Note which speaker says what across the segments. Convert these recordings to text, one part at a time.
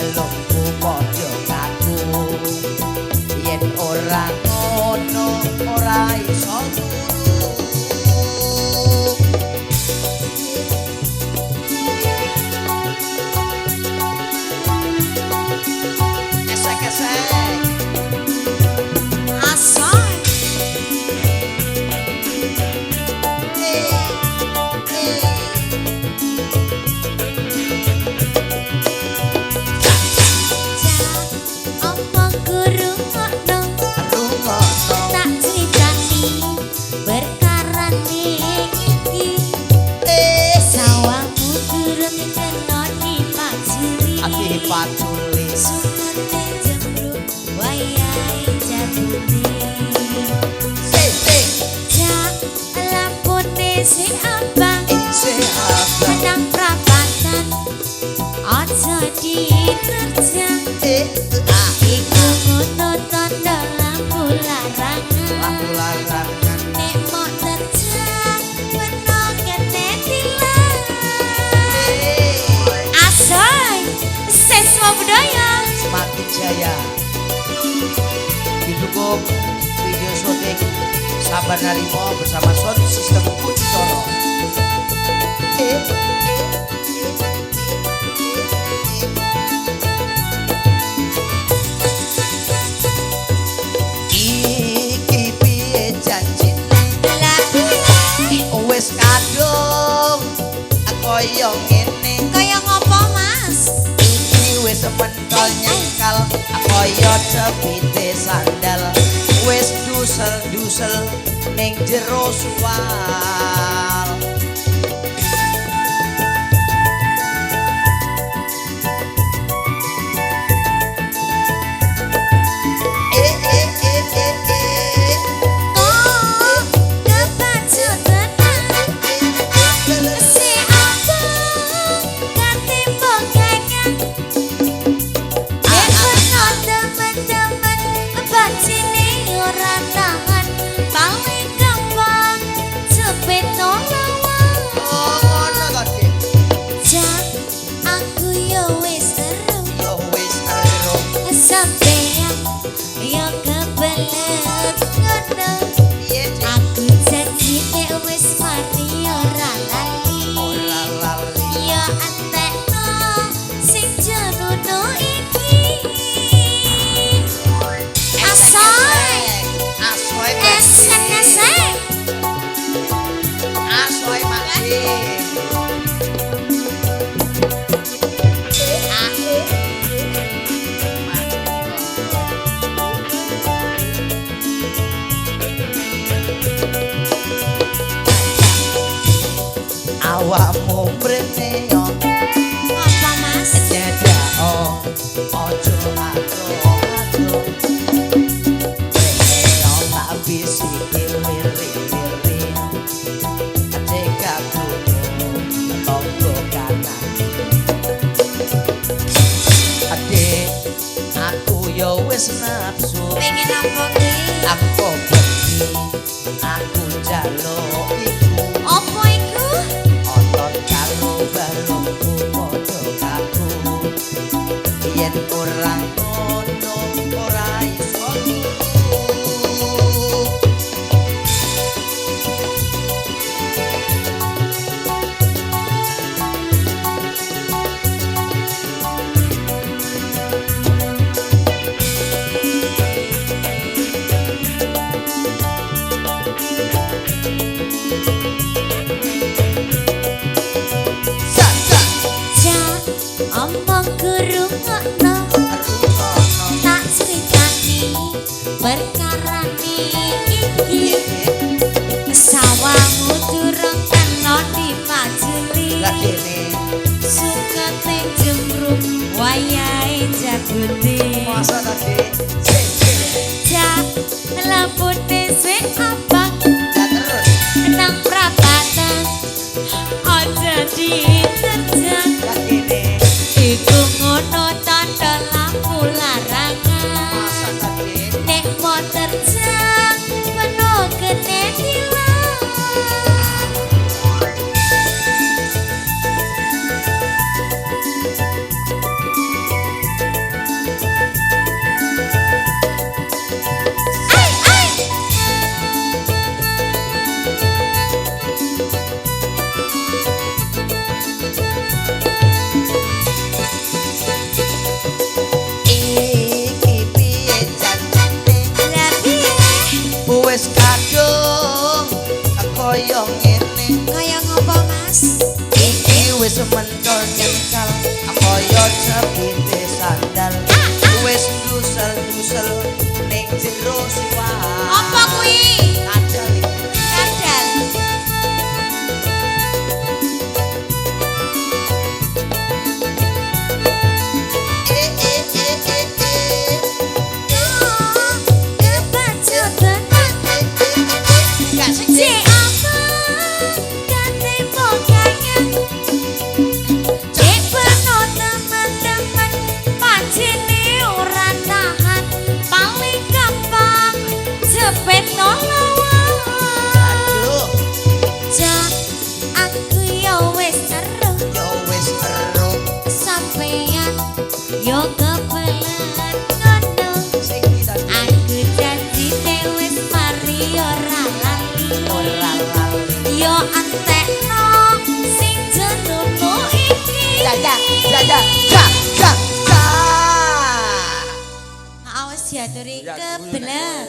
Speaker 1: balungku padha kaku. Yen ora ngono ora iso turu. Esek-esek.
Speaker 2: Asoy.
Speaker 1: Eh, eh.
Speaker 2: Jak omong rungokno,
Speaker 1: Rungokno.
Speaker 2: Tak critani perkarane iki.
Speaker 1: Eh,
Speaker 2: Sawahmu durung kena dipajuli.
Speaker 1: Ati paculi.
Speaker 2: Sukete jembruk wayahe jabute.
Speaker 1: Se se
Speaker 2: Jak lampune si abang
Speaker 1: se abang.
Speaker 2: Nang prapatan aja diterjang.
Speaker 1: Eh, ah.
Speaker 2: Iku ngono tandha lampu larangan.
Speaker 1: Lampu larangan.
Speaker 2: Nek mok terjang peno kene tilang.
Speaker 1: Eh,
Speaker 2: Asoy, siswa budaya.
Speaker 1: Semakin jaya. Didukung video syuting Sabar Narimo bersama sound system Kuncoro. Eh, iki piye janjine?
Speaker 2: Lah piye?
Speaker 1: Wis kadung kaya ngene.
Speaker 2: Kaya ngopo, Mas?
Speaker 1: Iki wis mentol nyengkal kaya cepite sandal. Wis dusel-dusel ning jero suwal. Eh eh eh eh eh.
Speaker 2: Kok kebacut tenan? Si abang ketimbang kengeng. Nek peno temen-temen bajine ora tahan. Paling gampang cepet lawang.
Speaker 1: Oh, ngono to, Dik.
Speaker 2: Jak aku yo wis ero.
Speaker 1: Yo wis ero.
Speaker 2: Sampeyan yo kebelet ngono.
Speaker 1: Piye, Dik?
Speaker 2: Aku janji nek wis mari ora lali.
Speaker 1: Ora lali.
Speaker 2: Ya entekno sing jenuno iki. Asoy.
Speaker 1: Asoy.
Speaker 2: Esek esek.
Speaker 1: Asoy mati. Awakmu mrene yo
Speaker 2: Apa, Mas?
Speaker 1: nyedako aja ado-ado. Mrene yo tak bisiki liri-liri. Cekap krungu tangga kanan. Adik, aku yo wis nafsu.
Speaker 2: Pengen apa ki?
Speaker 1: Aku bengi, aku njaluk iku.
Speaker 2: Apa iku?
Speaker 1: Otot karo balungku padha kaku. Yen ora ngono ora iso turu. Sa sa
Speaker 2: Jak omong rungokno,
Speaker 1: rungokno.
Speaker 2: Tak critani perkarane iki. Sawahmu durung kena dipajuli.
Speaker 1: Lah kene
Speaker 2: Sukete jembruk wayahe jabute.
Speaker 1: masa ta, Dik? Se se.
Speaker 2: Jak lampune sing abang
Speaker 1: Lah terus
Speaker 2: nang prapatan aja diterjang.
Speaker 1: Lah kene
Speaker 2: Iku ngono tandha lampu larangan.
Speaker 1: Masa ta, Dik?
Speaker 2: Nek mau terjang peno kene tilang.
Speaker 1: Wis mentol nyencal kaya jepite sandal. Wis dusel-dusel ning jero suwah.
Speaker 2: Apa kuwi?
Speaker 1: Kadal.
Speaker 2: Kadal.
Speaker 1: Eh eh eh eh eh.
Speaker 2: Kebacut tenan.
Speaker 1: Gak sih.
Speaker 2: Cek apa kate kangen. Cek peno teman-teman pacine ora tahan. Paling gampang jepit no lawang.
Speaker 1: Aduh,
Speaker 2: Jak aku yo wis eruh
Speaker 1: yo wis eruh.
Speaker 2: Sampeyan yo kebelet ngono.
Speaker 1: Sing kita
Speaker 2: Aku janjine wis mari ora lali.
Speaker 1: Ora lali.
Speaker 2: Yo entekno sing jenono iki.
Speaker 1: Ya ya ya ya ya ya ya.
Speaker 2: Awas diaturi
Speaker 3: Ya,
Speaker 2: kebelet.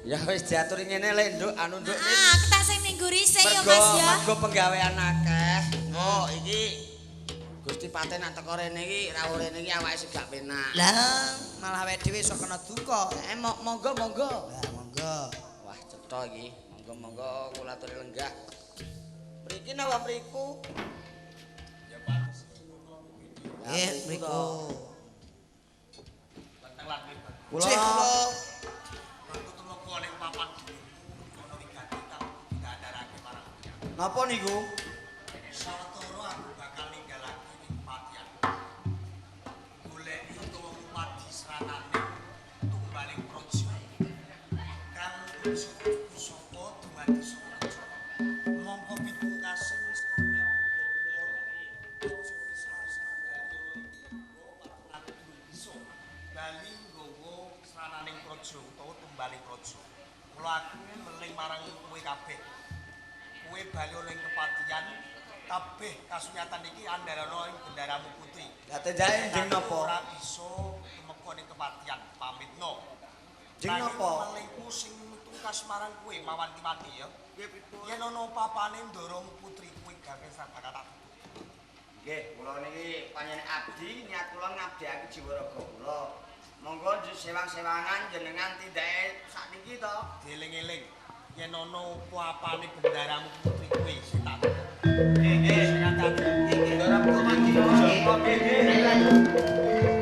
Speaker 3: Ya wis diaturi ngene lek nduk anu nduk.
Speaker 2: Ah, aku tak sing ning mburi sik ya Mas ya.
Speaker 3: Mergo penggawean akeh. Oh, iki Gusti Paten nak teko rene iki rawuh rene iki awake sing gak penak.
Speaker 1: Lah, malah awake dhewe iso kena duka.
Speaker 3: Eh monggo monggo.
Speaker 1: Lah, monggo.
Speaker 3: Wah, cetha iki. Monggo monggo kula aturi lenggah. Mriki napa mriku?
Speaker 1: Eh, mriku.
Speaker 3: Kula
Speaker 1: Cek kula.
Speaker 3: Napa niku?
Speaker 4: Sawetara aku bakal ninggalake ing patian. Goleki utawa ngupadi sranane tumbaling praja. Kang nuju pusaka dumadi saka raja. Mongko pipungkasing bali nggawa srananing praja utawa tumbaling praja. Kula aku meling marang kowe kabeh. Kowe bali ana ing kepatihan, kabeh kasunyatan iki andharana ing bendaramu putri.
Speaker 3: Lah tendake njeng napa?
Speaker 4: Ora bisa tumeka ning kepatihan, pamitno.
Speaker 3: Njeng napa?
Speaker 4: Melingku sing tungkas marang kowe mawanti-wanti ya. Yen ana papane ndaramu putri kowe gawe bakal tak tutup.
Speaker 3: Nggih, kula niki panjenengan abdi niat kula ngabdiake jiwa raga kula. Monggo sewang-sewangan jenengan tindake sakniki to.
Speaker 4: Dieling-eling yen ana apa-apane bendaramu putri kowe sing tak tutup.
Speaker 3: Nggih, nggih.
Speaker 4: Sing hati-hati.
Speaker 3: Ndara putri Joko nggih, nggih.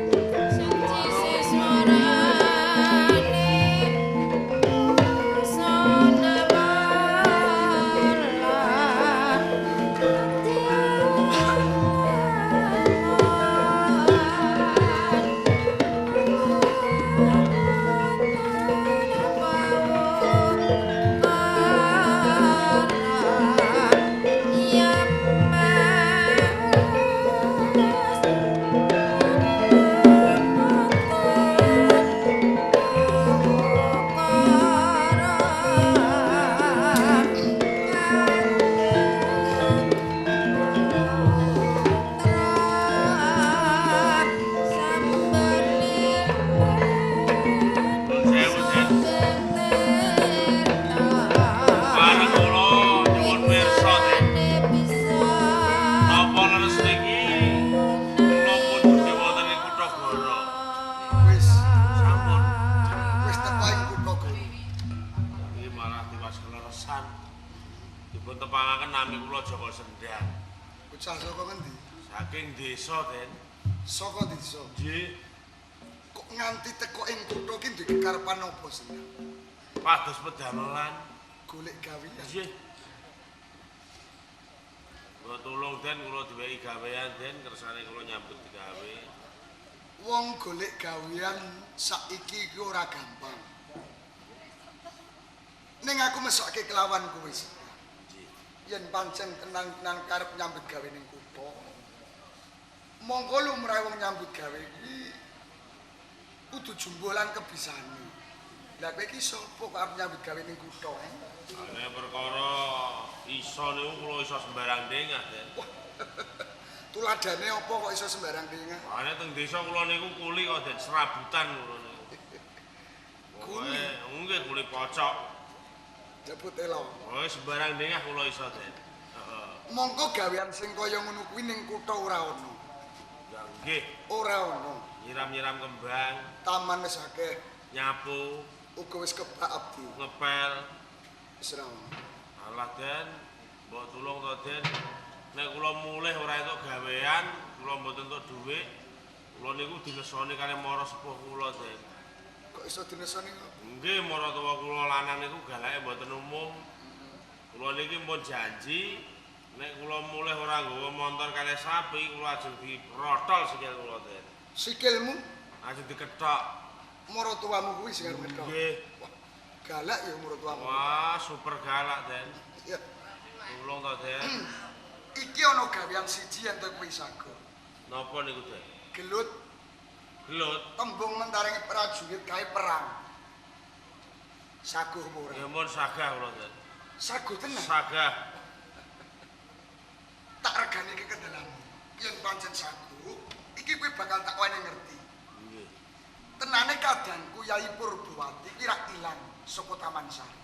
Speaker 5: Bareng kula nyuwun pirsa, Den. Napa leres niki kula pun dugi wonten ing kutha Goro.
Speaker 6: Wis,
Speaker 5: Sampun
Speaker 6: wis teko ing kutha Goro.
Speaker 5: iki malah tiwas keleresan. Dipun tepangaken nami kula Joko Sendang.
Speaker 6: Bocah saka ngendi?
Speaker 5: Saking desa, Den.
Speaker 6: Saka desa.
Speaker 5: Nggih,
Speaker 6: Kok nganti teko ing kutha ki duwe kekarepan apa sih?
Speaker 5: pados pedamelan.
Speaker 6: Golek gawean.
Speaker 5: Nggih. Kula tulung Den, kula diwehi gawean Den, kersane kula nyambut gawe.
Speaker 6: Wong golek gawean saiki iki ora gampang. Ning aku mesokke kelawan kowe sih.
Speaker 5: Nggih.
Speaker 6: Yen pancen tenan-tenan karep nyambut gawe ning kutha. Mongko lumrahe wong nyambut gawe iki kudu jumbo lan kebisane. Lah kowe iki sapa kok arep nyambut gawe ning kutha? Eh?
Speaker 5: Nek perkara iso niku kula iso sembarang dengah, Den.
Speaker 6: Tuladane apa kok iso sembarang dengah?
Speaker 5: Ane teng desa kula niku kuli kok Den serabutan kula niku.
Speaker 6: Kuli?
Speaker 5: Nggih kuli pocok.
Speaker 6: Jebut elo.
Speaker 5: Pokoke sembarang dengah kula iso, Den. Heeh.
Speaker 6: Mongko gawean sing kaya ngono kuwi ning kutha ora ana.
Speaker 5: Ya nggih,
Speaker 6: Ora ana.
Speaker 5: nyiram-nyiram kembang,
Speaker 6: Taman wis akeh,
Speaker 5: nyapu,
Speaker 6: uga wis kebak abdi.
Speaker 5: ngepel.
Speaker 6: Wis ora ana.
Speaker 5: Alah Den, mbok tulung to Den. Nek kula mulih ora entuk gawean, kula mboten entuk dhuwit. Kula niku dinesoni kalih mara sepuh kula, Den.
Speaker 6: Kok iso dinesoni kok?
Speaker 5: Nggih, maratuwa kula lanang niku galake mboten umum. Kula niki pun janji nek kula mulih ora nggawa montor kalih sapi, kula ajeng diprotol sikil kula, Den.
Speaker 6: Sikilmu
Speaker 5: Ajeng dikethok.
Speaker 6: maratuwamu kuwi sing arep ngetok.
Speaker 5: Nggih.
Speaker 6: Wah, galak ya maratuwamu.
Speaker 5: Wah, super galak, Den.
Speaker 6: Ya.
Speaker 5: Tulung to, Den.
Speaker 6: Iki ana gawean siji yen to kuwi sago.
Speaker 5: Napa niku, Den?
Speaker 6: Gelut
Speaker 5: Gelut.
Speaker 6: tembung mentaring prajurit kae perang. Sago apa ora?
Speaker 5: Ya mun sagah kula, Den.
Speaker 6: Sago tenan.
Speaker 5: Sagah.
Speaker 6: Tak regani iki kendelamu. Yen pancen sago, iki kowe bakal tak wene ngerti.
Speaker 5: Nggih.
Speaker 6: Tenane kadangku Yai Purbawati iki rak ilang saka Taman Sari.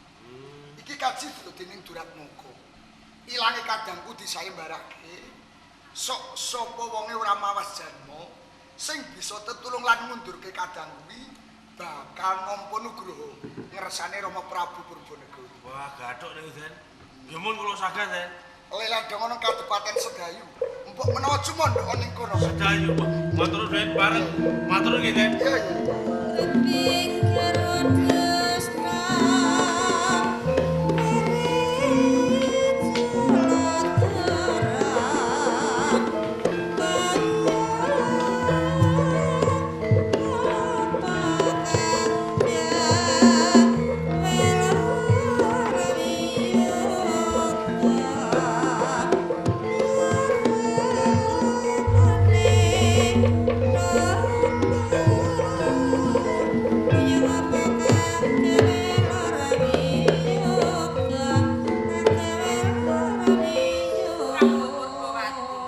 Speaker 6: Iki kaji dulu dening Duratmoko. Ilange kadangku disayembarake. Sok sapa wonge ora mawas janma sing bisa tetulung lan ngundurke kadang kuwi bakal nampa nugroho ngersane Rama Prabu Purbanegara.
Speaker 5: Wah, gathuk niku, Den. Nggih mun kula sagah, Den.
Speaker 6: Lelandong ana Kabupaten Sedayu. Mbok menawa cumandha ning kono.
Speaker 5: Sedayu, Pak. Matur nuwun bareng. Matur nggih, Den.
Speaker 6: Iya, iya.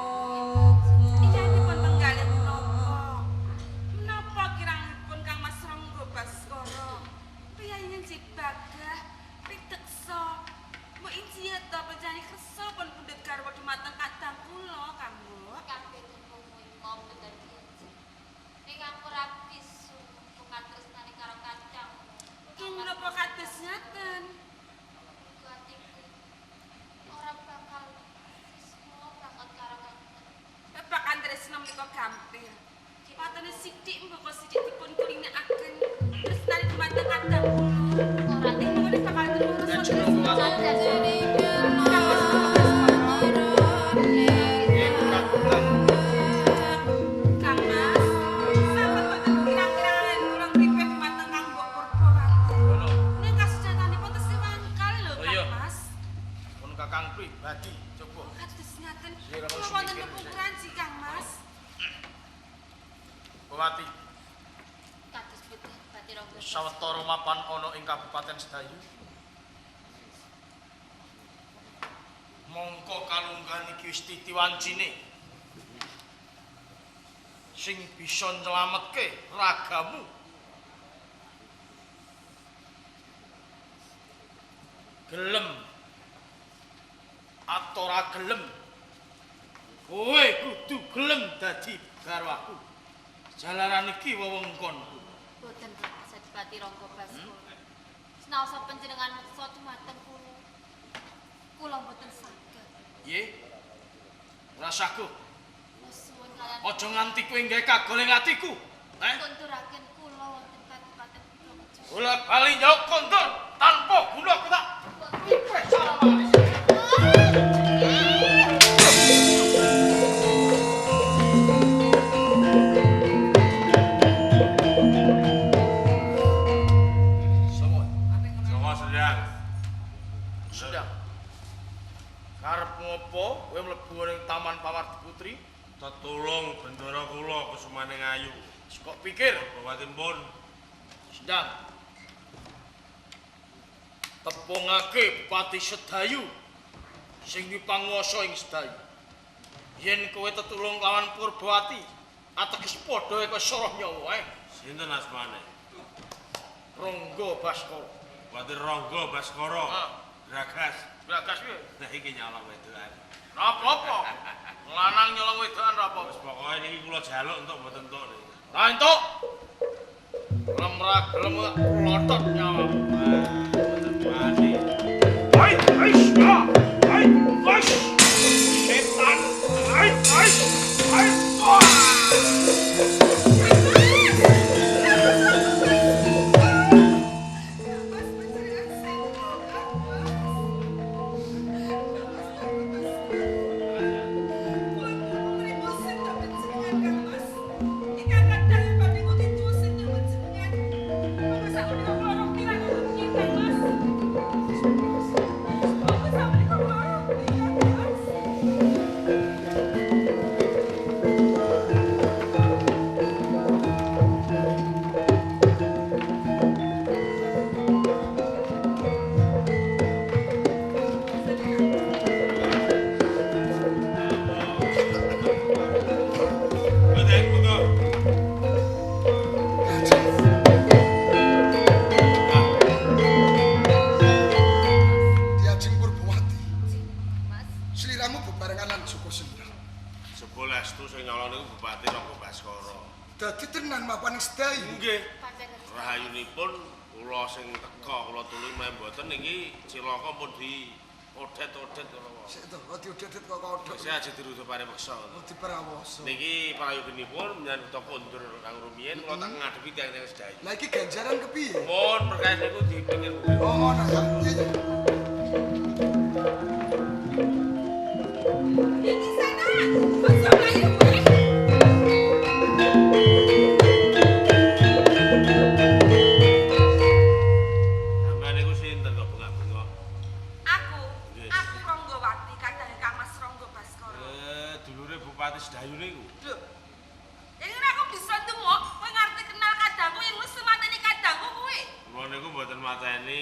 Speaker 7: Iya dipun penggalih menapa? Menapa kirangipun Kang Mas Rangga Baskara? Piyayine Cibagah piteksa. Mbok injiya ta panjenengan kersa pun pundhut garwa dumateng kadang kula, Kang Mbok.
Speaker 2: Kabeh tembung mriko bener diaji. Ning aku ora bisu katresnane karo kacangmu.
Speaker 7: Ing menapa kados ngaten?
Speaker 2: Muga atiku ora bakal siswa banget karo kacang.
Speaker 7: Babagan tresna menika gampil. Watene sithik mboko sithik dipun kulinakaken. Tresnane dumateng kadang kula.
Speaker 2: Ora
Speaker 7: Ing mengene bakal terus tresna. Kang Mas Rangga Baskara. Kang Mas, sampun boten kirang-kirangan kula pripun dumateng Kang Mbok Purbawati. Ning kasujatanipun tesih wangkal lho,
Speaker 8: Oh, iya.
Speaker 7: Kang Mas.
Speaker 8: Pun Kakang pribadi coba.
Speaker 7: Kados ngaten.
Speaker 8: Sira
Speaker 7: Kula
Speaker 8: wis
Speaker 7: wonten
Speaker 8: mikir.
Speaker 7: pepungkuran ji, Kang Mas.
Speaker 8: Bupati,
Speaker 2: Kados putih Bati Rangga.
Speaker 8: sawetara mapan ana ing Kabupaten Sedayu. Mongko kalungguhan iki wis titi wancine. Sing bisa nyelametke ragamu. Gelem atau ora gelem, kowe kudu gelem dadi garwaku. Jalaran iki wewengkonku.
Speaker 2: Boten Bati Rangga Baskara. Senaosa panjenengan meksa dumateng kula. Kula mboten saged.
Speaker 8: Piye? Ora saguh.
Speaker 2: Kula suwun kalian
Speaker 8: Aja nganti kowe nggawe kagoleng atiku. Eh?
Speaker 2: konduraken kula wonten Kabupaten Bromojo.
Speaker 8: Bola bali njaluk kondur tanpa guna aku tak ipeh salamane. Sopo?
Speaker 5: Songo sedang.
Speaker 8: Sedang. Karepmu apa kowe mlebu ning Taman Pawardi Putri?
Speaker 5: Tetulung bendara kula kusumane ayu.
Speaker 8: Kok pikir
Speaker 5: Bupati pun
Speaker 8: Sedang. Tepungake Bupati Sedayu sing duwe panguwasa ing Sedayu. Yen kowe tetulung lawan Purbawati, ateges padha kowe soroh nyawa ae.
Speaker 5: sinten asmane?
Speaker 8: Rangga Baskara.
Speaker 5: Bupati Rangga Baskara.
Speaker 8: Ah.
Speaker 5: Gragas.
Speaker 8: Bagas piye?
Speaker 5: Lah iki nyolong wedokan.
Speaker 8: Ora apa-apa. Lanang nyolong wedokan ora apa-apa.
Speaker 5: Wis pokoke niki kula jaluk entuk mboten entuk niki.
Speaker 8: Ra entuk. Gelem ra gelem lotot nyawa.
Speaker 5: Mboten wani.
Speaker 8: Hai, hai, ya. Hai, hai. Setan. Hai, hai. Hai. Wah.
Speaker 5: Mboten monggo.
Speaker 6: Diajeng Purbawati.
Speaker 2: Mas,
Speaker 6: Sliramu bebarengan lan Joko Sendang.
Speaker 5: Jebul estu sing nyolong niku Bupati Rangga Baskara.
Speaker 6: Dadi tenan mapan ing Sedayu.
Speaker 5: Nggih.
Speaker 2: pancen
Speaker 5: Rahayunipun kula sing teka kula tulung meh mboten niki cilaka pun di odet-odet kula.
Speaker 6: Sik to, kok diodet kok kodhok.
Speaker 5: Wis aja dirujuk pare peksa.
Speaker 6: Oh, diprawoso.
Speaker 5: Niki prayoginipun menyang kutha kondur kang rumiyin kula tak ngadepi tiyang-tiyang Sedayu.
Speaker 6: Lah iki ganjaran kepiye?
Speaker 5: Pun perkara niku dipikir.
Speaker 6: Oh ngono ya. Iya iya.
Speaker 7: Iki sana, ojo mlayu kowe.
Speaker 5: Sampeyan niku sinten kok bengak-bengok?
Speaker 7: Aku,
Speaker 5: Nggih.
Speaker 7: aku Ranggawati kadange Kang Mas Rangga Baskara.
Speaker 5: Dulure Bupati Sedayu niku.
Speaker 7: Lho. Yen ngene aku bisa ndemok, kowe ngerti kenal kadangku yen wis mateni kadangku kuwi.
Speaker 5: Kula niku mboten mateni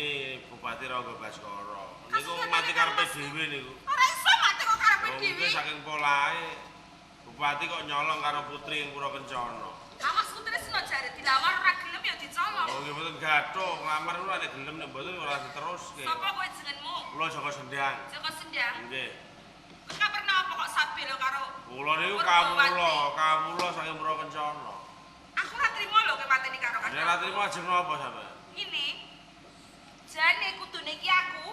Speaker 5: Bupati Rangga Baskara. Niku
Speaker 7: Kasihan
Speaker 5: mati
Speaker 7: Kang
Speaker 5: karepe
Speaker 7: Mas.
Speaker 5: dhewe niku.
Speaker 7: Ora iso mati kok karepe
Speaker 5: Oh,
Speaker 7: dhewe.
Speaker 5: mungkin saking polahe Bupati kok nyolong karo putri ing Pura Kencana.
Speaker 7: Kang Mas Tresno jare dilamar ora gelem ya dicolong.
Speaker 5: Oh nggih mboten gathuk, nglamar niku nek gelem nek mboten ora diteruske.
Speaker 7: Sapa kowe jenengmu?
Speaker 5: Kula Joko Sendang.
Speaker 7: Joko Sendang.
Speaker 5: Nggih.
Speaker 7: Kowe kabar napa kok sabelo karo
Speaker 5: Kula niku
Speaker 7: Purbawati?
Speaker 5: kawula, kawula saking Pura Kencana.
Speaker 7: Aku ora trimo lho kowe mateni karo
Speaker 5: Nek
Speaker 7: kadangku.
Speaker 5: ora trimo ajeng napa sampeyan?
Speaker 7: Ngene. Jane kudune iki aku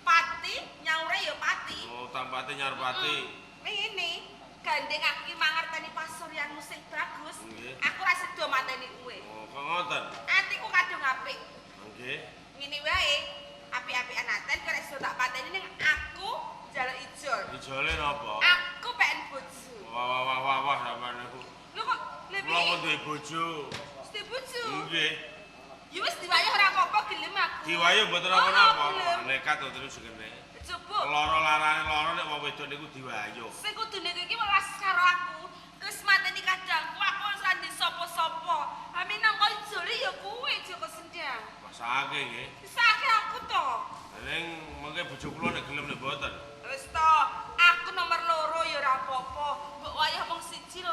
Speaker 7: pati nyaure ya pati.
Speaker 5: Oh, tampate nyarpati.
Speaker 7: Ngene, gandeng aku iki mangerteni pasuryanmu sing bagus.
Speaker 5: Nggih.
Speaker 7: Aku ora sedo mateni kowe.
Speaker 5: Oh, kok ngoten?
Speaker 7: Atiku kadung apik.
Speaker 5: Nggih.
Speaker 7: Ngene wae, apik-apikan aten kok ora iso tak pateni ning aku njaluk ijol.
Speaker 5: Ijole napa?
Speaker 7: Aku pengen bojo.
Speaker 5: Wah wah wah wah wah sampeyan niku.
Speaker 7: Lho kok lha
Speaker 5: Kula kok
Speaker 7: piye?
Speaker 5: duwe bojo.
Speaker 7: Wis duwe bojo.
Speaker 5: Nggih.
Speaker 7: Ya wis diwayah ora apa-apa gelem aku.
Speaker 5: Diwayuh mboten
Speaker 7: Oh,
Speaker 5: napa-napa.
Speaker 7: gelem.
Speaker 5: Nekat to terus kene.
Speaker 7: Coba
Speaker 5: Lara larane lara nek wong wedok niku diwayuh.
Speaker 7: sing kudune kowe iki welas karo aku. Terus mateni kadangku aku ora ndek sapa-sapa. Ha minangka ijole ya kuwe Joko Sendang.
Speaker 5: Masake nggih.
Speaker 7: Disake aku to.
Speaker 5: Ning mengke bojo kula nek gelem nek mboten.
Speaker 7: Wis to, aku nomor loro ya ora apa-apa. Mbok wayah mung 1 2 10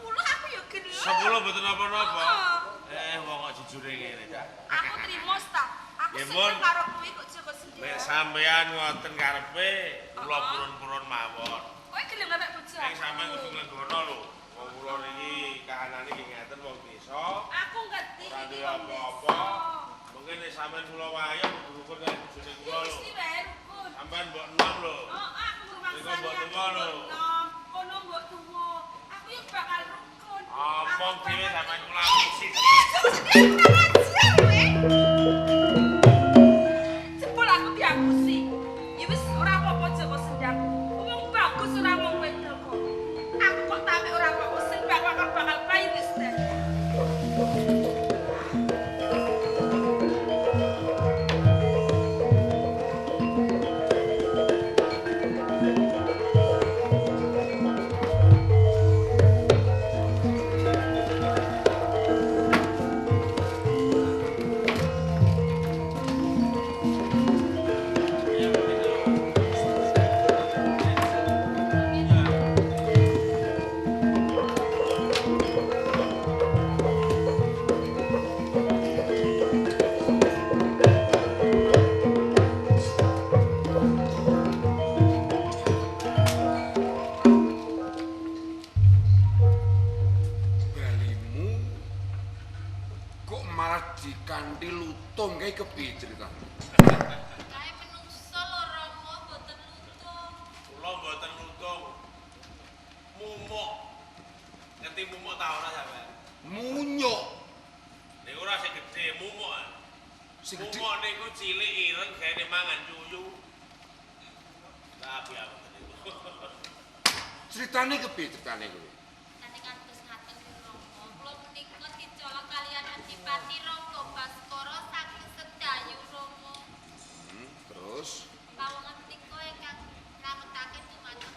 Speaker 7: aku ya gelem.
Speaker 5: 10 mboten napa-napa.
Speaker 7: Heeh.
Speaker 5: Eh wong kok jujure ngene cah.
Speaker 7: Aku trimo ta. Aku
Speaker 5: Nggih,
Speaker 7: seneng
Speaker 5: Mun.
Speaker 7: karo kuwi kok Joko Sendang.
Speaker 5: Nek sampean ngoten karepe kula
Speaker 7: Heeh.
Speaker 5: purun-purun mawon.
Speaker 7: Kowe gelem ngepek bojo
Speaker 5: Ning
Speaker 7: aku?
Speaker 5: sampean kudu nglenggana lho. Wong kula niki kahanane nggih ngeten wong desa.
Speaker 7: Aku ngerti
Speaker 5: Ora
Speaker 7: iki
Speaker 5: duwe
Speaker 7: wong
Speaker 5: apa-apa.
Speaker 7: desa.
Speaker 5: Mungkin nek sampean kula wayah kudu rukun karo bojone
Speaker 7: Ya
Speaker 5: kula lho.
Speaker 7: mesti wae rukun.
Speaker 5: Sampean mbok enom lho.
Speaker 7: Oh, aku
Speaker 5: Iku
Speaker 7: ngrumangsani
Speaker 5: mbok
Speaker 7: aku
Speaker 5: tuwa lho.
Speaker 7: mbok enom, kono mbok tuwa. Aku ya bakal rukun.
Speaker 5: Omong
Speaker 7: Aku
Speaker 5: dhewe
Speaker 7: bakal-
Speaker 5: sampean kula apusi.
Speaker 7: Eh, Joko Sendang kurang ajar kowe. Jebul aku diapusi. Ya wis ora apa-apa Joko Sendang. Wong bagus ora mung wedok kok. Aku kok tamek ora apa-apa sing bakal bakal bayi wis deh.
Speaker 5: Nggih.
Speaker 9: Ora dikanthi lutung kae kepiye critane?
Speaker 2: Kae menungso lho Rama mboten lutung.
Speaker 5: Kula mboten lutung. Mumuk. Ngerti mumuk ta ora sampean?
Speaker 9: Munyuk.
Speaker 5: Niku ora sing gedhe, mumuk.
Speaker 9: Sing gedhe.
Speaker 5: Mumuk niku cilik ireng gaene mangan yuyu. Lah piye niku.
Speaker 9: Critane kepiye critane kuwi?
Speaker 2: Nate kantos ngaten Rama, kula menika dicolok kaliyan Adipati Rangga Baskara saking Sedayu Rama.
Speaker 9: Terus
Speaker 2: Pawongan menika ingkang ngametaken dumateng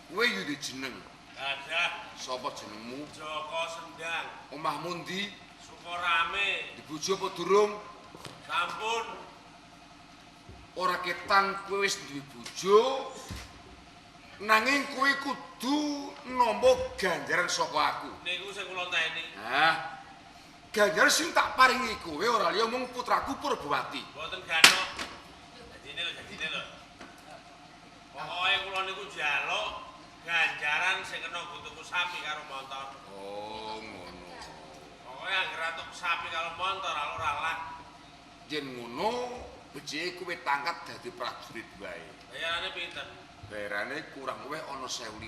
Speaker 9: kowe yo duwe jeneng.
Speaker 5: Dadah
Speaker 9: Sapa jenengmu?
Speaker 5: Joko Sendang,
Speaker 9: Omahmu ndi?
Speaker 5: Sukorame,
Speaker 9: Dibojo apa durung?
Speaker 5: Sampun.
Speaker 9: Ora ketang kowe wis duwe bojo. Nanging kowe kudu nampa ganjaran saka aku.
Speaker 5: Niku sing kula enteni.
Speaker 9: Hah. Ganjaran sing tak paringi kowe ora liya mung putraku Purbawati.
Speaker 5: Mboten ganok. Janjine lho, janjine lho. Pokoke kula niku njaluk ganjaran sing kena nggo tuku sapi karo montor.
Speaker 9: Oh, ngono.
Speaker 5: Pokoke anggere tuku sapi karo montor ora lah.
Speaker 9: Yen ngono, becike kowe tangkat dadi prajurit wae.
Speaker 5: Bayarane pinten?
Speaker 9: Bayarane kurang luwih ana 1.500.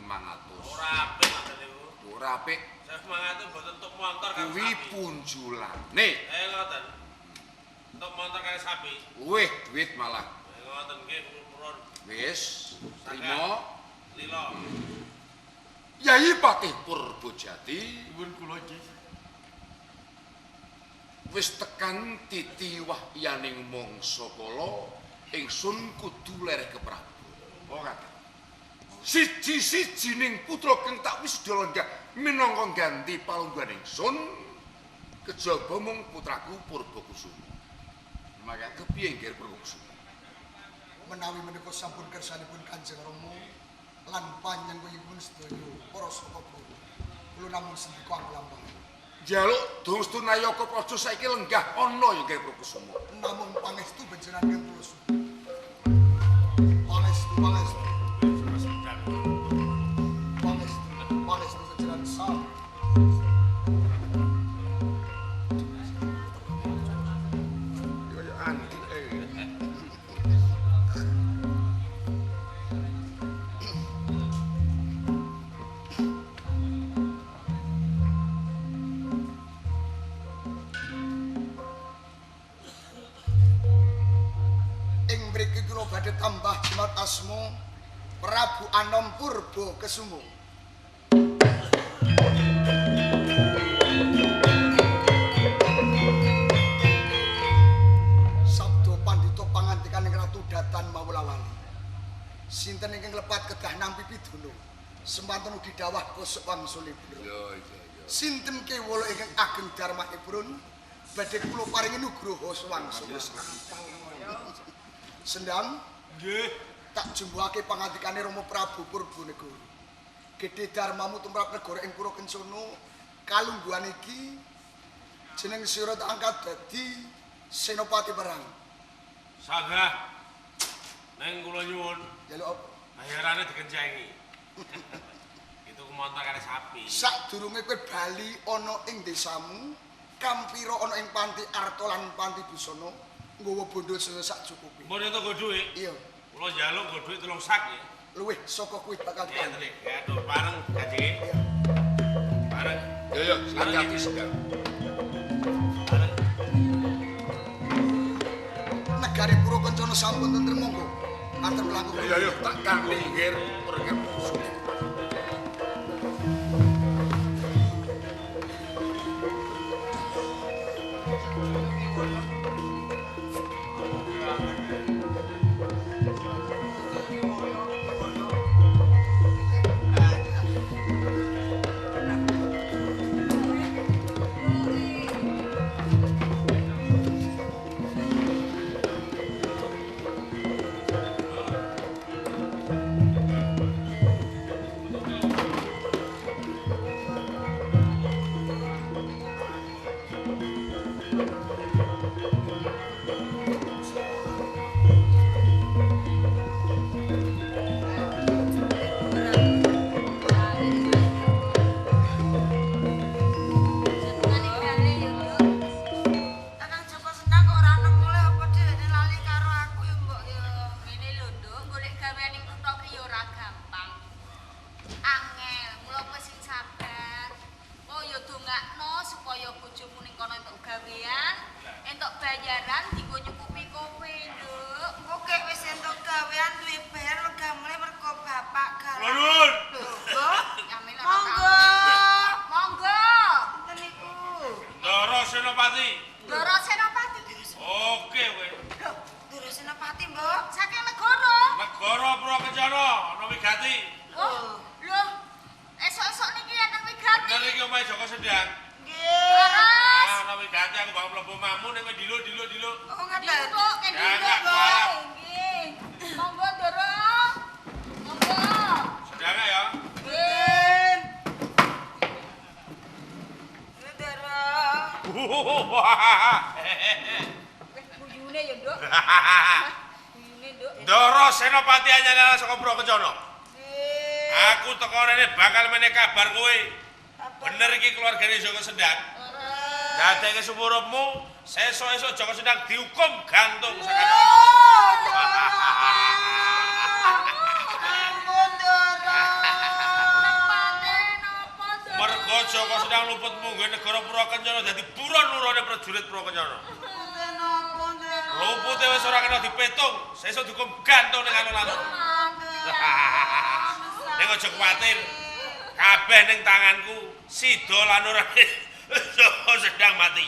Speaker 5: Ora apik ngoten niku.
Speaker 9: Ora apik.
Speaker 5: 1.500 mboten entuk montor karo
Speaker 9: Kuwi
Speaker 5: sapi.
Speaker 9: punjulane.
Speaker 5: Ngoten. Entuk montor karo sapi.
Speaker 9: Luwih duit malah.
Speaker 5: Ngoten nggih purun.
Speaker 9: Wis, trimo.
Speaker 5: Lilo.
Speaker 9: Yai Patih Purbajati
Speaker 8: Nyuwun kula nggih.
Speaker 9: wis tekan titi wahyaning mangsa kala ingsun kudu lereh keprabu. Ora. Siji-sijining putra kang tak wisuda lenggah minangka ganti palungguhan ingsun kejaba mung putraku Purbakusuma. Maka kepiye nggih Purbakusuma?
Speaker 6: Menawi menika sampun kersanipun Kanjeng Rama lan panjenenganipun sedaya para saka kula namung sendika anglampah.
Speaker 9: Njaluk dongstu nayaka praja saiki lenggah ana ya nggih Purbakusuma.
Speaker 6: Namung pangestu panjenengan kula suwun. Pangestu, pangestu. Pangestu, pangestu panjenengan sami.
Speaker 9: Kaya andi.
Speaker 6: Ing mriki kula badhe tambah jimat asma Prabu Anom Purba Kesuma. Sabda pandhita pangantikaning Ratu Datan Mawlawali. Sinten ingkang lepat kedah nampi pidana. Semanten ugi dawah kosok wangsulipun.
Speaker 9: Iya, iya, iya.
Speaker 6: Sinten kewala ingkang ageng darmanipun badhe kula paringi nugroho sewangsul. Sendang
Speaker 5: Nggih.
Speaker 6: tak jumbuhake pangantikane Rama Prabu Purbonegoro. Gedhe darmamu tumrap negara ing Pura Kencana kalungguhan iki jeneng sira tak angkat dadi senopati perang.
Speaker 5: Sanggah. Neng kula nyuwun
Speaker 6: Njaluk apa?
Speaker 5: bayarane dikencengi. Itu montor karo sapi.
Speaker 6: Sadurunge kowe bali ana ing desamu, kampira ana ing panti arta lan panti busana, nggawa bondo sak cukupe.
Speaker 5: Mbok entuk nggo dhuwit.
Speaker 6: Iya,
Speaker 5: Kula njaluk nggo dhuwit 3 sak ya.
Speaker 6: luwih saka kuwi bakal
Speaker 5: Iya,
Speaker 6: ditampa.
Speaker 5: Trik. Ya, tuh bareng kanjenge.
Speaker 6: Iya.
Speaker 5: Bareng.
Speaker 9: Yo yo, hati-hati Sendang.
Speaker 5: Bareng.
Speaker 6: Negari Pura Kencana sampun tentrem monggo. Matur mlaku.
Speaker 9: Yo yo, tak kanthi nggih Purbakusuma.
Speaker 6: Ing
Speaker 2: Supaya bojomu ning kono entuk gawean, entuk bayaran dienggo nyukupi kowe, Nduk.
Speaker 7: Engko kek wis entuk gawean duwe bayar lega mulih mergo bapak galak.
Speaker 5: Kula nuwun.
Speaker 7: Lho, Mbok.
Speaker 2: Nyamil ana
Speaker 7: Monggo.
Speaker 2: Monggo.
Speaker 7: Sinten niku?
Speaker 5: Ndara Senopati.
Speaker 2: Ndara Senopati.
Speaker 5: Oke kowe.
Speaker 7: Lho, Ndara Senopati, Mbok.
Speaker 2: Saking negara.
Speaker 5: Negara Purwokencana ana wigati.
Speaker 2: Oh, lho. Esuk-esuk niki enten wigati.
Speaker 5: Bener iki omahe Joko Sendang.
Speaker 7: Nggih.
Speaker 2: Leres.
Speaker 5: Ah, ana wigati aku bakal mlebu omahmu ning kowe diluk-diluk-diluk.
Speaker 7: Oh, ngaten.
Speaker 2: Diluk,
Speaker 5: Ya,
Speaker 2: diluk,
Speaker 5: enggak,
Speaker 2: Mbok. Nggih. Monggo, Ndara. Monggo.
Speaker 5: Sedang ya.
Speaker 2: Nggih.
Speaker 7: Lho, Ndara.
Speaker 2: Wis guyune ya, Nduk. Guyune, Nduk.
Speaker 5: Ndara Senopati anyar saka Purwokencana.
Speaker 7: Nggih.
Speaker 5: Aku teko rene bakal meneh kabar kowe. Bener iki keluargane Joko Sendang. Dadekke sumurupmu, sesuk-esuk Joko Sendang dihukum gantung sakane.
Speaker 7: Ampun, Ndara.
Speaker 2: Paten apa, Ndara?
Speaker 5: Mergo Joko Sendang luput mungguh negara Purwokencana dadi buron lurone prajurit Purwokencana.
Speaker 7: Punten napa, Ndara?
Speaker 5: Lupute wis ora kena dipetung, sesuk dihukum gantung ning alun-alun. Ning aja kuwatir. Kabeh ning tanganku, sida lan ora Joko Sendang mati.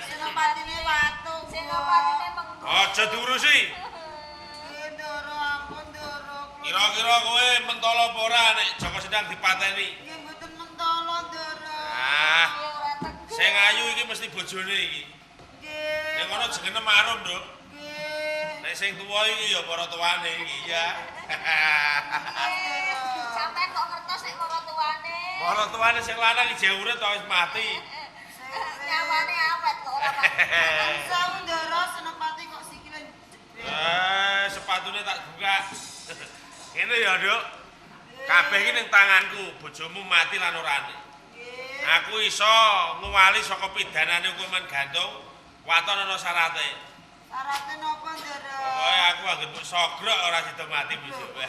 Speaker 7: Senopatine watu.
Speaker 2: Senopatine mengko.
Speaker 5: Aja diurusi.
Speaker 7: Nggih, Ndara, ampun, Ndara.
Speaker 5: Kira-kira kowe mentolo apa ora nek Joko Sendang dipateni?
Speaker 7: Nggih mboten mentolo, Ndara.
Speaker 5: Ah,
Speaker 2: Ya ora tegas.
Speaker 5: sing ayu iki mesti bojone iki.
Speaker 7: Nggih.
Speaker 5: Ning kono jenenge Marum, Nduk.
Speaker 7: Nggih.
Speaker 5: Nek sing tuwa iki ya para tuane iki ya.
Speaker 2: Sampeyan kok ngertos nek mara tuane?
Speaker 5: Para tuane sing lanang iki jek urip ta wis mati.
Speaker 2: Nyawane awet kok ora Pak.
Speaker 7: Sawu, Ndara, Senopati kok sikile jebret.
Speaker 5: Eh, sepatune tak buka. Ngene ya, Nduk. Kabeh iki ning tanganku, bojomu mati lan orane.
Speaker 7: Nggih.
Speaker 5: Aku iso nguwali saka pidanane hukuman gantung, waton ana syarate.
Speaker 7: Syarate napa, Ndara?
Speaker 5: Pokoke aku anggere mbok sogrok ora sida mati bojomu.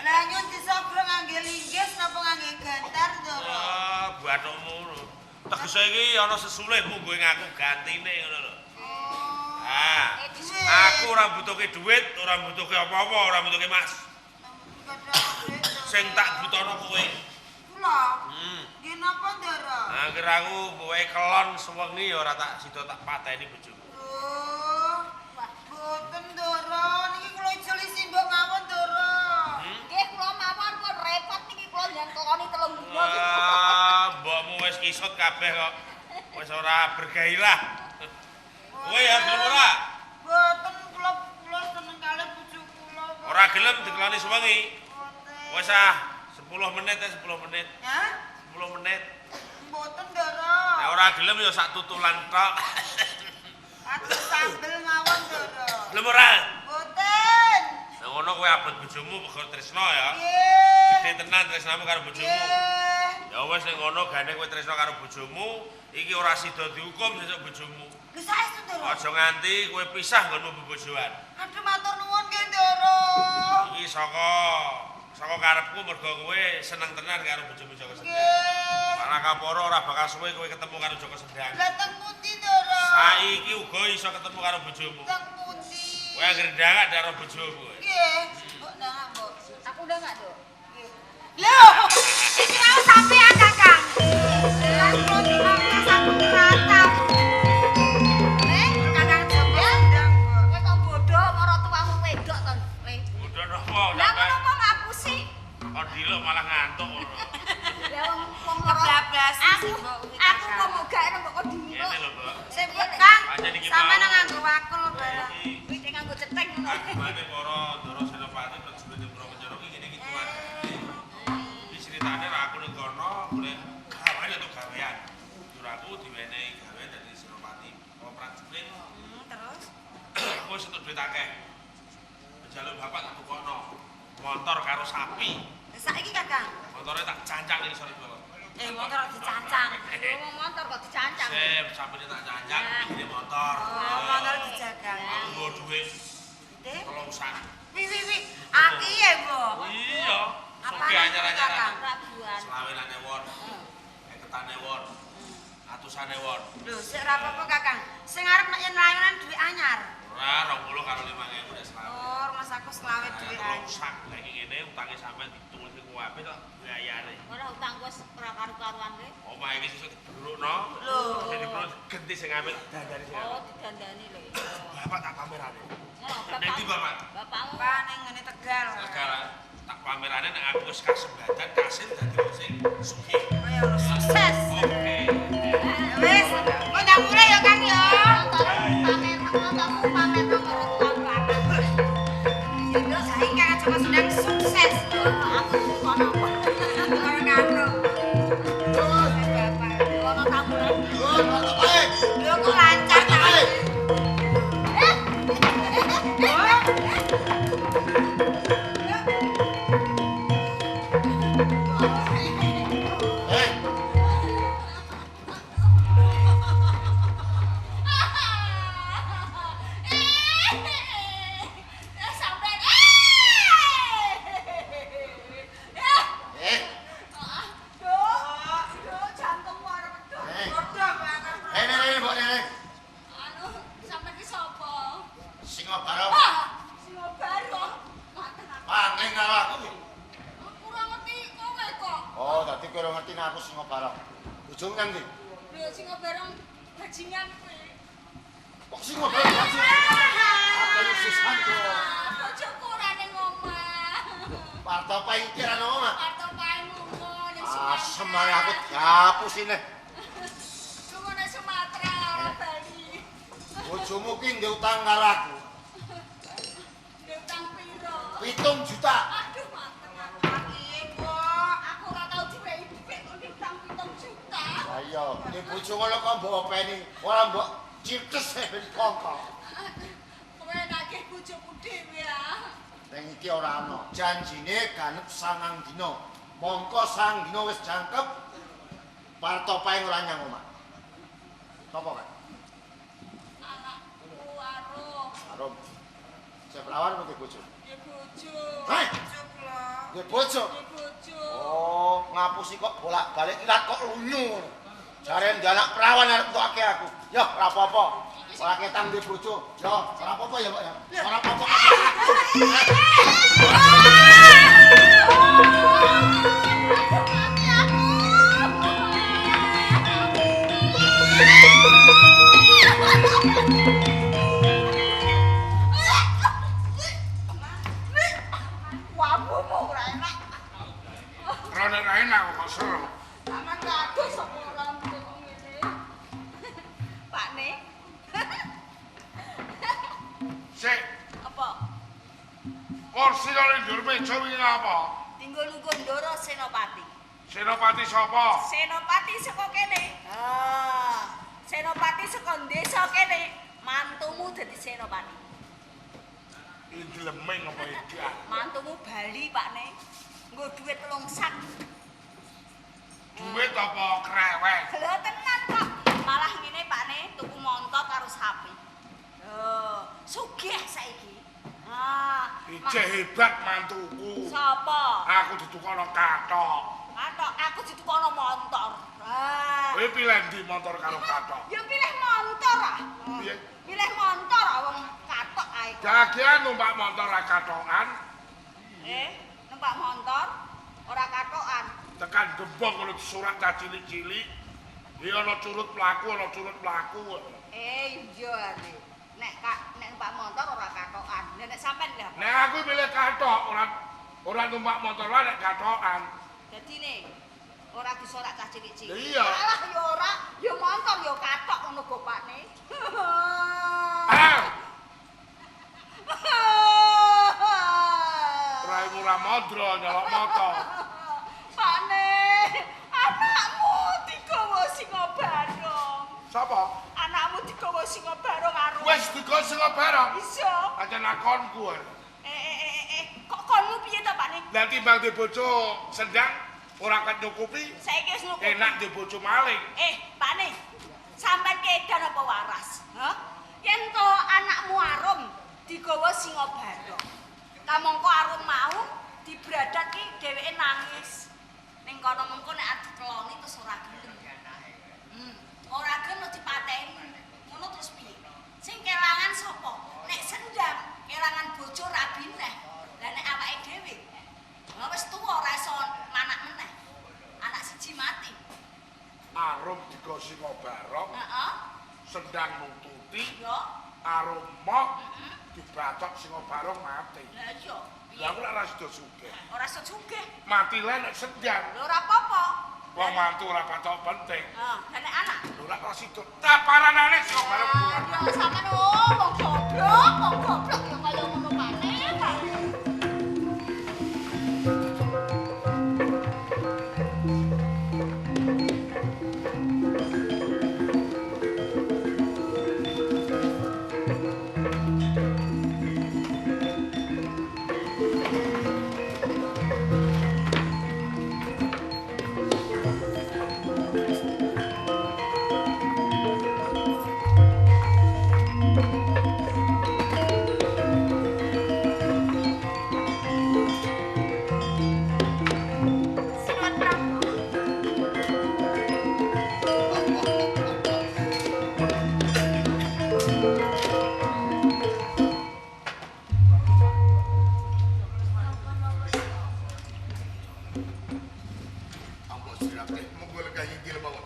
Speaker 7: Lah nyun disogrok ngangge linggis napa ngangge gantar, Ndara?
Speaker 5: Ah, bathukmu ngono. Tegese iki ana sesulih mungguhe ngaku gantine ngono lho. Ah, aku ora mbutuhke dhuwit, ora mbutuhke apa-apa, ora mbutuhke mas. Sing tak butono kowe.
Speaker 7: Kula.
Speaker 5: Hmm.
Speaker 7: Nggih napa, Ndara?
Speaker 5: Angger aku mbuke kelon sewengi ya ora tak sida tak pateni bojoku.
Speaker 7: Loh, mboten, Ndara. Niki kula ijoli simbok mawon, Ndara.
Speaker 2: Nggih kula mawon pun repot niki kula ndan keloni telung dina.
Speaker 5: Ah, mbokmu wis kisut kabeh kok. Wis ora bergairah. Kowe ya gelem ora?
Speaker 7: Mboten kula kula seneng kalih bojo kula. kok.
Speaker 5: Ora gelem dikeloni sewengi.
Speaker 7: Mboten.
Speaker 5: Wis ah, 10 menit ya 10 menit.
Speaker 7: Hah?
Speaker 5: 10 menit.
Speaker 7: Mboten, Ndara.
Speaker 5: Nek ora gelem ya sak tutulan tok.
Speaker 7: Aku sambel mawon, Ndara.
Speaker 5: Gelem ora?
Speaker 7: Mboten.
Speaker 5: Nek ngono kowe abot bojomu perkara tresno ya.
Speaker 7: Nggih.
Speaker 5: Gedhe tenan tresnamu karo bojomu.
Speaker 7: Nggih.
Speaker 5: Ya wis nek ngono gandeng kowe tresno karo bojomu, iki ora sida dihukum sesuk bojomu.
Speaker 7: Lho saestu, Ndara.
Speaker 5: Aja nganti kowe pisah nggonmu bebojoan.
Speaker 7: Aduh matur nuwun nggih, Ndara.
Speaker 5: Iki saka saka karepku mergo kowe seneng tenan karo bojomu Joko Sendang.
Speaker 7: Nggih.
Speaker 5: Malah kaporo ora bakal suwe kowe ketemu karo Joko Sendang.
Speaker 7: Lah teng pundi, Ndara?
Speaker 5: Saiki uga iso ketemu karo bojomu.
Speaker 7: Teng pundi?
Speaker 5: Kowe anggere ndangak karo bojomu kowe.
Speaker 7: Nggih. Mbok ndangak, Mbok.
Speaker 2: Aku udah enggak, Nduk?
Speaker 7: Nggih. Lho, iki mau sampean, Kakang. Lah kula timbang sampun ratap.
Speaker 2: Eh,
Speaker 7: Kakang Joko Sendang, Mbok.
Speaker 2: Kowe kok bodoh mara tuamu wedok to, Le.
Speaker 5: Bodoh napa
Speaker 2: Lah
Speaker 5: sampean?
Speaker 2: ngono kok ngapusi.
Speaker 5: Kok diluk malah ngantuk ngono.
Speaker 2: Lah wong wong ora
Speaker 7: Kebablasan
Speaker 2: aku
Speaker 7: sih, Mbok, kuwi,
Speaker 2: aku
Speaker 7: Kakang.
Speaker 2: kok mogak kok kok diluk.
Speaker 5: Ngene lho, Mbok.
Speaker 7: Sing Kang,
Speaker 5: Pancen iki
Speaker 7: sampeyan
Speaker 5: mau.
Speaker 7: nganggo wakul barang.
Speaker 5: Iki
Speaker 2: Kuwi nek nganggo cethek ngono.
Speaker 5: Agumane para Ndara Senopati prajurit Purwokencana iki ngene iki tuan. Iki ceritane ra aku ning kono golek gawean untuk gawean. Jur aku diwenehi gawean dadi Senopati apa prajurit.
Speaker 7: Terus
Speaker 5: Aku wis entuk duit akeh. Njaluk bapak tak tukokno motor karo sapi.
Speaker 7: Lah saiki Kakang,
Speaker 5: Motore tak cancang ning sore kono.
Speaker 7: motor dicancang.
Speaker 2: Wong motor kok dicancang.
Speaker 5: Sip, sapine tak cancang, pikire motor.
Speaker 7: Oh, motor dijagang.
Speaker 5: Aku nggo dhuwit
Speaker 7: Dek.
Speaker 5: 3 sak.
Speaker 7: Wi wi wi, aki ya, Mbok.
Speaker 5: Iya.
Speaker 7: Apa
Speaker 5: Soge anyar-anyaran.
Speaker 7: Kakang?
Speaker 2: Rabuan.
Speaker 5: Selawe lan ewon. Seketane won. Atusan won.
Speaker 7: Lho, sik ora apa-apa, Kakang. Sing arep nek yen layonan dhuwit anyar.
Speaker 5: Ora 20 karo 5.000 nek selawe.
Speaker 7: Oh, mas aku selawe dhuwit anyar.
Speaker 5: Sak lagi ngene utange sampean ditulis iku apik tok biayane.
Speaker 2: Ora utang wis ora karu-karuan le.
Speaker 5: Omah iki sesuk dibrukno.
Speaker 7: Lho.
Speaker 5: Sing dibruk genti sing apik dandani sing
Speaker 2: Oh,
Speaker 5: apik.
Speaker 2: didandani lho.
Speaker 5: Bapak tak pamerane.
Speaker 2: Ngono,
Speaker 5: Nek ndi bapak?
Speaker 2: Bapakmu.
Speaker 7: Pak ning ngene Tegal.
Speaker 5: Tegal tak pamerane nek aku wis kasembatan kasil dadi wong sing sugih.
Speaker 7: Kaya ora sukses.
Speaker 5: Oke.
Speaker 7: Wis, kok ndang mulai ya, Kang ya.
Speaker 2: Pamer motormu pamer nomor tambah.
Speaker 7: Ya saiki Kang aja sedang sukses.
Speaker 2: Aku kono apa?
Speaker 7: Ora karo. Bapak.
Speaker 2: Kono tamu.
Speaker 7: Lho kok lancar ta?
Speaker 2: Sampai.
Speaker 9: Eh,
Speaker 2: Duh, duh, jantungmu arep medhot.
Speaker 7: Bodoh banget.
Speaker 9: eh, eh, mbok eh.
Speaker 2: Anu, sampean ki sapa?
Speaker 9: Singo barong
Speaker 2: Ah, Singo Barong. Mateng aku.
Speaker 9: pangling karo aku.
Speaker 2: Aku ora ngerti kowe kok.
Speaker 9: Oh, dadi kowe ora ngerti nek aku singo barong. Bojomu nang ndi?
Speaker 2: Lho, Singo Barong bajingan kowe.
Speaker 9: Kok singo barong bajingan? Aku sisan kok.
Speaker 2: Bojoku ora ning omah.
Speaker 9: Parto pae iki ora nang omah.
Speaker 2: Parto pae lunga ning Sumatera.
Speaker 9: Asem ae aku diapusine.
Speaker 2: Lunga ning Sumatera ora bali.
Speaker 9: Bojomu ki ndek utang karo aku.
Speaker 2: Ndek utang piro?
Speaker 9: 7 juta.
Speaker 2: Aduh, mateng aku.
Speaker 7: Piye, Mbok?
Speaker 2: Aku ora tau diwehi dhuwit kok ndek utang 7 juta.
Speaker 9: Lah iya, nek bojo ngono kok mbok openi, ora mbok cites e ben kongko.
Speaker 2: Kowe nagih bojoku dhewe ah.
Speaker 9: Ning iki ora ana. Janjine ganep 9 dina. Mongko 9 dina wis jangkep. Parto pae ora nyang omah. Sopo kan?
Speaker 2: Anakku aruh.
Speaker 9: Arum. Saya perawan apa bojo?
Speaker 2: Ya bojo.
Speaker 9: Hei,
Speaker 7: Bojo kula.
Speaker 9: duwe bojo.
Speaker 2: Ya bojo.
Speaker 9: Oh, ngapusi kok bolak-balik ilat kok lunyu. Jare ndek anak perawan arep entokake aku. Ya, ora apa-apa. Ora ketang duwe bojo. Ya, ora apa-apa ya, Mbak ya. Ora apa-apa.
Speaker 2: Mati aku. Wabumu ora enak.
Speaker 5: Ora enak kok seru.
Speaker 2: Aman kados sapa ora kok ngene. Pak Ne.
Speaker 5: Sik,
Speaker 2: Apa?
Speaker 5: kursi nang dhuwur meja wingi ngapa?
Speaker 2: Tinggal nunggu Ndoro Senopati.
Speaker 5: Senopati sapa?
Speaker 7: Senopati saka kene. Ah, Senopati saka desa kene.
Speaker 2: Mantumu dadi Senopati.
Speaker 5: Indleming apa edan?
Speaker 2: Mantumu Bali, Pak Ne. Nggo dhuwit 3 sak.
Speaker 5: Duit apa krewek?
Speaker 2: Lho tenan kok. Malah ngene Pak Ne, tuku montor karo sapi. Lho, sugih saiki. Ah,
Speaker 5: Ijeh hebat mantuku.
Speaker 2: sapa?
Speaker 5: Aku ditukono kathok.
Speaker 2: Kathok, aku ditukono montor. Ah.
Speaker 5: Kowe pilih ndi motor karo kathok?
Speaker 2: Ya pilih montor ah.
Speaker 5: Piye?
Speaker 2: Pilih montor ah wong kathok ae. kok.
Speaker 5: Jagian numpak motor ra kathokan,
Speaker 2: Eh, numpak montor ora kathokan.
Speaker 5: tekan gembong ngono surat cah cilik-cilik. Iki ana curut mlaku, ana curut mlaku.
Speaker 2: Eh, iya ane. Nek kak nek numpak motor ora kathokan. Lah nek sampean lha.
Speaker 5: Nek aku pilih kathok, ora ora numpak motor wae nek kathokan.
Speaker 2: Dadine ora disorak cah cilik-cilik.
Speaker 5: Iya.
Speaker 2: Alah ya ora, ya montor ya kathok ngono gopane.
Speaker 5: Ah, raimu ra mondro nyolok motor.
Speaker 2: Pakne, anakmu digawa singa barong.
Speaker 5: Sapa?
Speaker 2: Anakmu digawa singa barong karo.
Speaker 5: Wis digawa singa barong.
Speaker 2: Iso.
Speaker 5: Aja nakonku.
Speaker 2: Eh eh eh eh, eh, kok konmu piye to, Pakne?
Speaker 5: Lah timbang di bojo sendang ora kenyukupi,
Speaker 2: Saiki wis nukupi.
Speaker 5: enak di bojo maling.
Speaker 2: Eh, Pakne. Sampeyan ki edan apa waras? Hah? Yen to anakmu arum digawa singa barong. Kamangka arum mau dibradat ki dheweke nangis. Ning kono mengko nek arep dikeloni terus ora gelem.
Speaker 10: Arum digo singa barong.
Speaker 2: Heeh.
Speaker 10: Sendang nututi.
Speaker 2: Yo.
Speaker 10: Arum moh dibacok singa barong mati.
Speaker 2: Lah iya.
Speaker 10: Lah aku lak ora sida sugih.
Speaker 2: Ora sida sugih.
Speaker 10: Mati le nek sendang.
Speaker 2: Lho ora apa-apa.
Speaker 10: Wong mantu ora patok penting.
Speaker 2: Heeh, lah nek anak.
Speaker 10: Lho lak ora sida taparanane singa barong.
Speaker 2: Ya sampean oh wong goblok, wong goblok ya kaya ngono maneh.
Speaker 7: Sinuwun Prabu.
Speaker 9: Ampun sirate, monggo lenggah inggil mawon.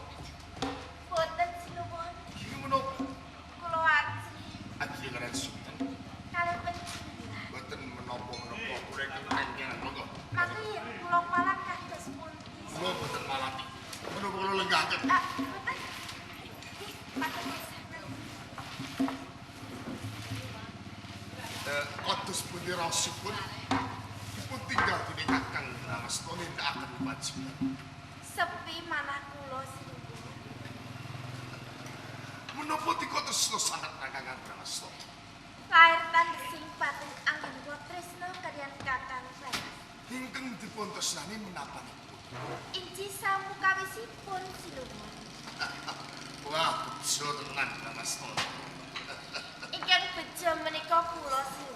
Speaker 7: Boten sinuwun.
Speaker 9: Iki menapa?
Speaker 7: Kula ajri
Speaker 9: Ajri kalian sinten?
Speaker 7: kalih panjenengan.
Speaker 9: Boten menapa-menapa kula ingkang tangkengan monggo.
Speaker 7: Mangke yen kula malah kados pundi?
Speaker 9: Kula boten malati. Menapa kula lenggahaken?
Speaker 7: Ah, boten. Matur nuwun.
Speaker 9: Kados pundi raosipun dipun tinggal dening Kakang Bramasta nindakaken kewajiban.
Speaker 7: Sepi manah kula sinuwun.
Speaker 9: Menapa dikotresna sanget nang Kakang Bramasta?
Speaker 7: Lair tandhesing batin anggen kula tresna kaliyan Kakang Bramasta.
Speaker 9: Ingkang dipun tresnani menapanipun?
Speaker 7: Inji samukawisipun sinuwun.
Speaker 9: Wah, bejo tenan Bramasta.
Speaker 7: Ingkang bejo menika kula sinuwun.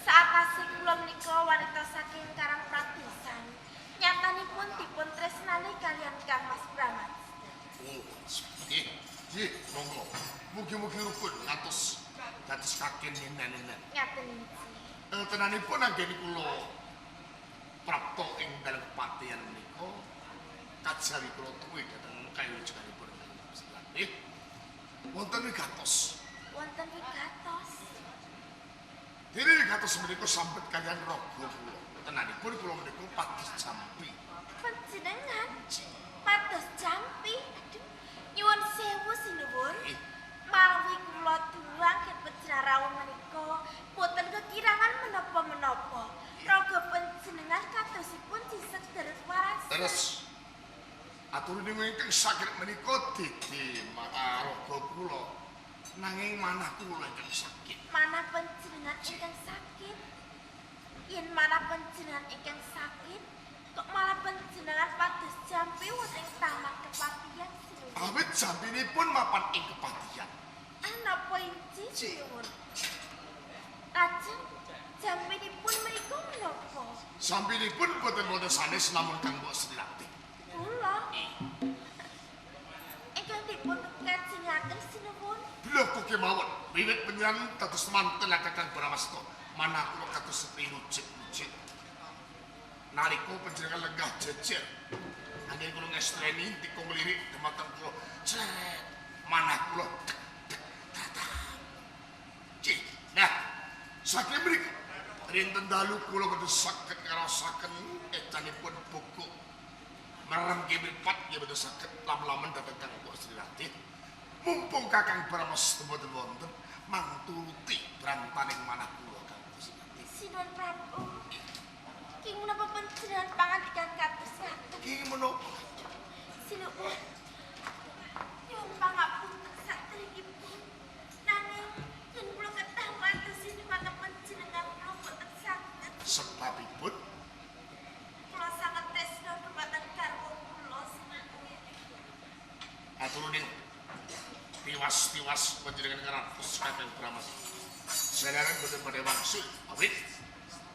Speaker 7: Saatase kula menika wanita saking Karangpratisan. Nyatanipun dipun tresnani kaliyan Kang Mas Bramasta.
Speaker 9: Oh, nggih. Nggih, monggo. Mugi-mugi rukun ngantos dados kaken nenen-nenen.
Speaker 7: Ngaten inji.
Speaker 9: Tenanipun anggene kula prapta ing dalem kepatihan menika kajawi kula tuwi dhateng kayujanipun Gusti. Wonten wigatos.
Speaker 7: Wonten wigatos.
Speaker 9: Dene wigatos menika sampet kaliyan raga kula. Tenanipun kula menika pados jampi.
Speaker 7: Panjenengan pados jampi. Aduh, nyuwun sewu sinuwun. Mawi kula duang ket pejrarawuh menika boten kekirangan menapa-menapa. Raga panjenengan kadosipun diseder waras.
Speaker 9: Terus aturane ingkang saged menika dede raga kula. Nanging manah kula ingkang sakit.
Speaker 7: Manah panjenengan ingkang sakit. Yen manah panjenengan ingkang sakit, kok malah panjenengan pados jampi wonten ing taman kepatihan sinuwun.
Speaker 9: Awit jampinipun mapan ing kepatihan.
Speaker 7: Ah, napa inji sinuwun? Lajeng jampinipun menika menapa?
Speaker 9: Sampinipun boten wonten sanes namung Kang Mbok Sri Ratih.
Speaker 7: Kula. Ingkang dipun kajengaken sinuwun.
Speaker 9: Bloko kemawon wiwit panjenengan dados manten Kakang Bramasta, manah kula kados sepi lujik-lujik. Nalika panjenengan lenggah jejer, anggen kula ngestreni dikung lirik dhumateng kula. Cret, manah kula dek dek tatap. Cih, nah, saking mriku rinten dalu kula boten saged ngraosaken ecanipun bogok. Merem mripat nggih boten saged lam-lamen dhateng Kang Mbok Sri Ratih. Mumpung Kakang Bramasta boten wonten, mangturuti brantaning manah kula Kang Mbok Sri Ratih.
Speaker 7: Sinuwun Prabu. King menapa panjenengan pangandikan kados ngaten?
Speaker 9: King menapa?
Speaker 7: Sinuwun. Nyuwun pangapunten saderengipun. Nanging yen kula ketah madosi dhumateng panjenengan kula boten saged.
Speaker 9: Sebabipun
Speaker 7: kula sanget tresna dhumateng garwa kula sinuwun.
Speaker 9: Aturane tiwas-tiwas panjenengan ngratos Kakang Bramasta. Jalaran boten badhe wangsul awit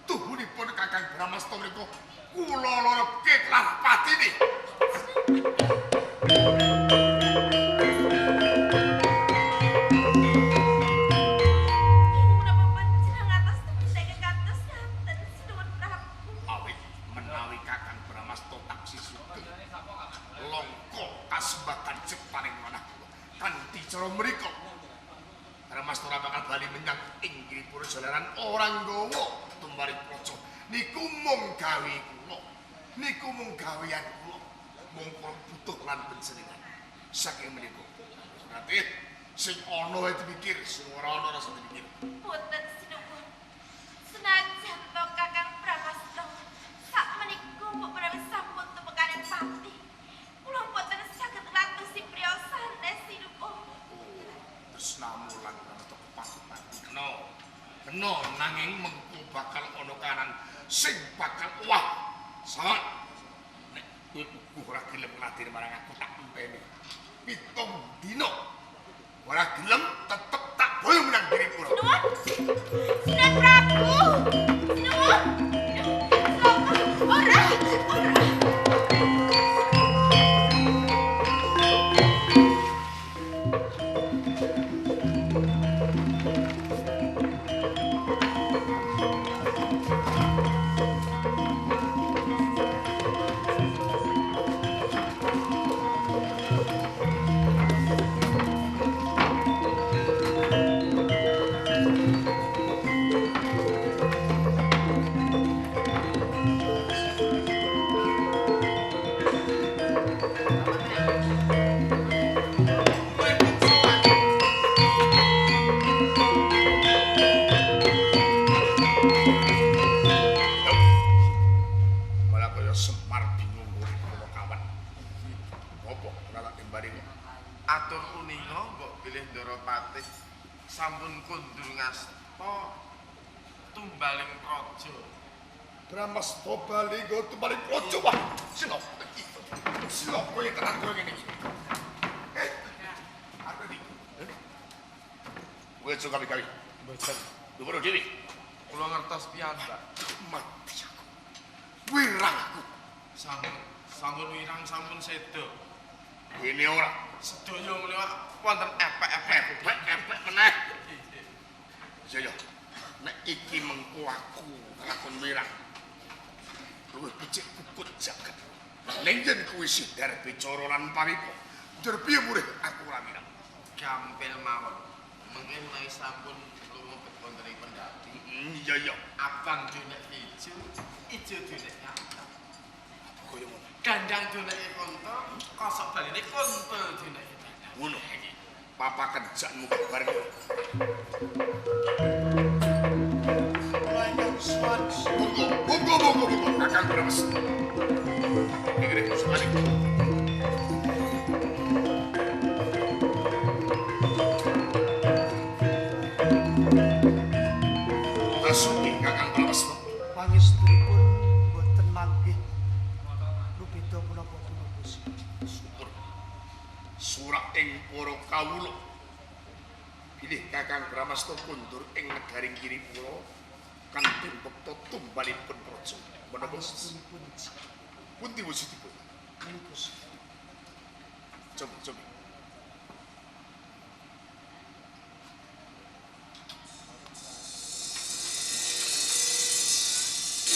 Speaker 9: tuhunipun Kakang Bramasta menika kula loroke kelar patine.
Speaker 7: Menapa panjenengan atas tumindake kados ngaten sinuwun Prabu?
Speaker 9: Awit menawi Kakang Bramasta taksih sugeng langka kasembadan ciptaning manah kula. Kanthi cara mriku Brahmasta ora bakal bali menyang ing Giripura jalaran ora nggawa tumbaling praja. Niku mung gawe kula. Niku mung gawean kula. Mung kula butuh lan panjenengan. Saking menika. Berarti sing ana wae dipikir, sing ora ana ora usah dipikir.
Speaker 7: Boten sinuwun. Senajan to Kakang Brahmasta sak menika mbok menawi sampun tumekaning pati. Kula boten saged nglantosi priya sanes sinuwun.
Speaker 9: Oh, tresnamu lan Brahmasta kepati-pati kena. Kena nanging mengko bakal ana kanan sing bakal wah. Sawan. Nek kowe puguh ora gelem ngladeni marang aku tak enteni. 7 dina. Ora gelem tetep tak boyong menyang Giripura.
Speaker 7: Sinuwun. Sinuwun Prabu. Sinuwun. Ora, ora.
Speaker 9: Malah kaya Semar bingung urip kula kawan. Apa ora tak timbali kok.
Speaker 11: Atur uninga mbok bilih Ndara Patih sampun kondur ngasta tumbaling praja.
Speaker 9: Brahmasta bali nggo tumbaling praja wah. Sila. Sila kowe tenan kowe ngene iki. Eh. Arep iki. Kowe aja gawe-gawe.
Speaker 11: Mboten.
Speaker 9: Lho dhewe.
Speaker 11: Kula ngertos piyambak.
Speaker 9: Mati aku. Wirang aku.
Speaker 11: Sampun sampun wirang sampun seda.
Speaker 9: Ini ora
Speaker 11: Sedaya menika wonten epek-epek.
Speaker 9: epek-epek meneh. Iya ya. Nek iki mengko aku lakon wirang. Luwih becik kukut jagat. Ning yen kuwi sindar bicara lan pawika, njur piye murih aku ora wirang.
Speaker 11: Gampil mawon. Mengke menawi sampun lumebet wonten ing pendhati.
Speaker 9: Iya iya.
Speaker 11: Abang donek ijo, ijo donek abang.
Speaker 9: Kaya ngono.
Speaker 11: Gandang donek konto, kosok baline konto donek dandang.
Speaker 9: Ngono iki. Papaken jakmu bareng.
Speaker 4: Kula ingkang suwun.
Speaker 9: Monggo, monggo, monggo, monggo. Kakang Brahmasta. Iki sekali. Basuki Kakang Brahmasta.
Speaker 4: Pangestunipun boten manggih lubeda punapa-punapa.
Speaker 9: Syukur. Surak ing para kawula. Bilih Kakang Brahmasta kundur ing negari Giripura kanthi bekta tumbalipun praja. Menapa
Speaker 4: Pangestunipun
Speaker 9: pundi wujudipun?
Speaker 4: menika
Speaker 9: Coba, coba.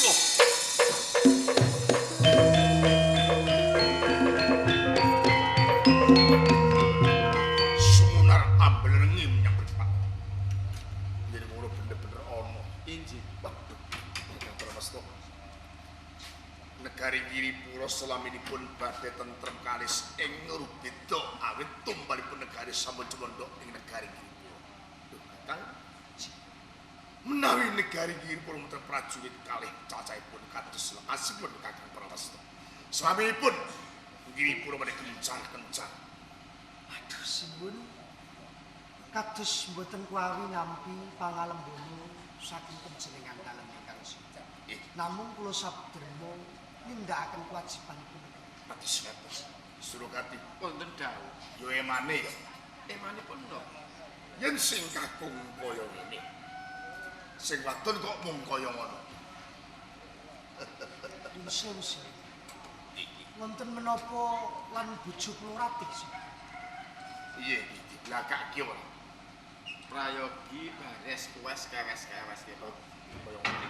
Speaker 9: Loh. Sumunar amblengi menyang mripat. Yen ngono bener-bener ana.
Speaker 11: Injih.
Speaker 9: Waduh, Kakang Brahmasta. Negari Giripura selaminipun badhe tentrem kalis ing Rubeda awit tumbalipun negari sampun cumandha ing negari Giripura. Lho, Kakang, menawi negari Giripura wonten prajurit kalih cacahipun kados lekasipun Kakang Brahmasta. Selaminipun Giripura menika kencar-kencar.
Speaker 4: Aduh sinuwun. Kados mboten kuawi nampi pangalembono saking panjenengan dalem ingkang sujud. Namung kula sabderma nindakaken kewajibanipun negara.
Speaker 9: Kados kados. Surokati
Speaker 11: Wonten dawuh.
Speaker 9: yo emane ya.
Speaker 11: Emanipun napa?
Speaker 9: Yen sing kakung kaya ngene. Sing wadon kok mung kaya ngono.
Speaker 4: Nyuwun sewu sinuwun. Wonten menapa lan bojo kula ratih sinuwun?
Speaker 9: Piye iki diblakake ora?
Speaker 11: Prayogi bares kuwes kewes-kewes gitu.
Speaker 9: Kaya ngene.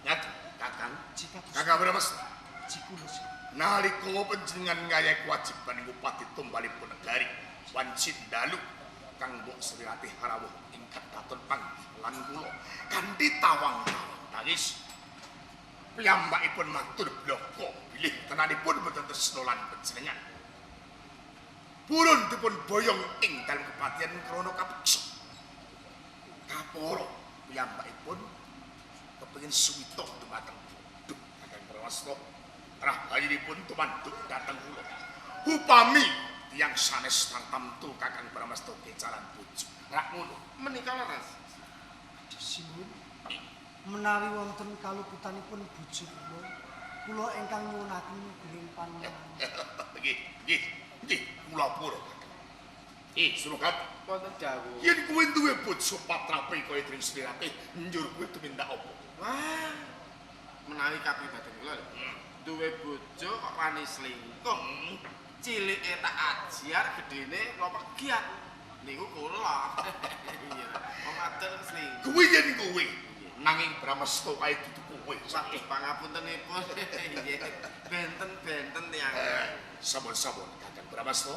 Speaker 9: Nyat, Kakang.
Speaker 4: Jika
Speaker 9: Kakang Brahmasta.
Speaker 4: Jikula sinuwun.
Speaker 9: Nalika panjenengan ngayahi kewajiban ing upadi tumbalipun negari. Wanci dalu kang mbok Sriratih rawuh ing kedaton panggilan kula kanthi tawang-tawang tangis. Piyambakipun matur blaka bilih tenanipun boten tresna lan panjenengan. Purun dipun boyong ing dalem kepatihan krana kapeksa. Kapara piyambakipun kepengin suwita dumateng duh Kakang Prawasta. Rahayunipun tumanduk dhateng kula. Upami tiyang sanes tartamtu Kakang Pramasta kecalan bojo. Rak ngono.
Speaker 11: Menika leres.
Speaker 12: Sinuwun. Menawi wonten kaluputanipun bojo kula, kula ingkang nyuwunaken guling panuwun.
Speaker 9: Nggih, nggih, nggih, kula pura. Surokat,
Speaker 11: wonten dawuh.
Speaker 9: Yen kowe duwe bojo patrape kaya Dring Sriratih, njur kowe tumindak apa?
Speaker 11: Wah. Menawi kapribaden kula lho. Duwe bojo kok wani selingkuh. Cilike tak ajar, gedene kula pegiat. Niku kula. Iya. Wong adol selingkuh.
Speaker 9: Kuwi yen kowe nanging Bramasta kae dudu kowe.
Speaker 11: Waduh, pangapuntenipun. Nggih. Benten-benten tiyang.
Speaker 9: Sampun-sampun Kakang Bramasta,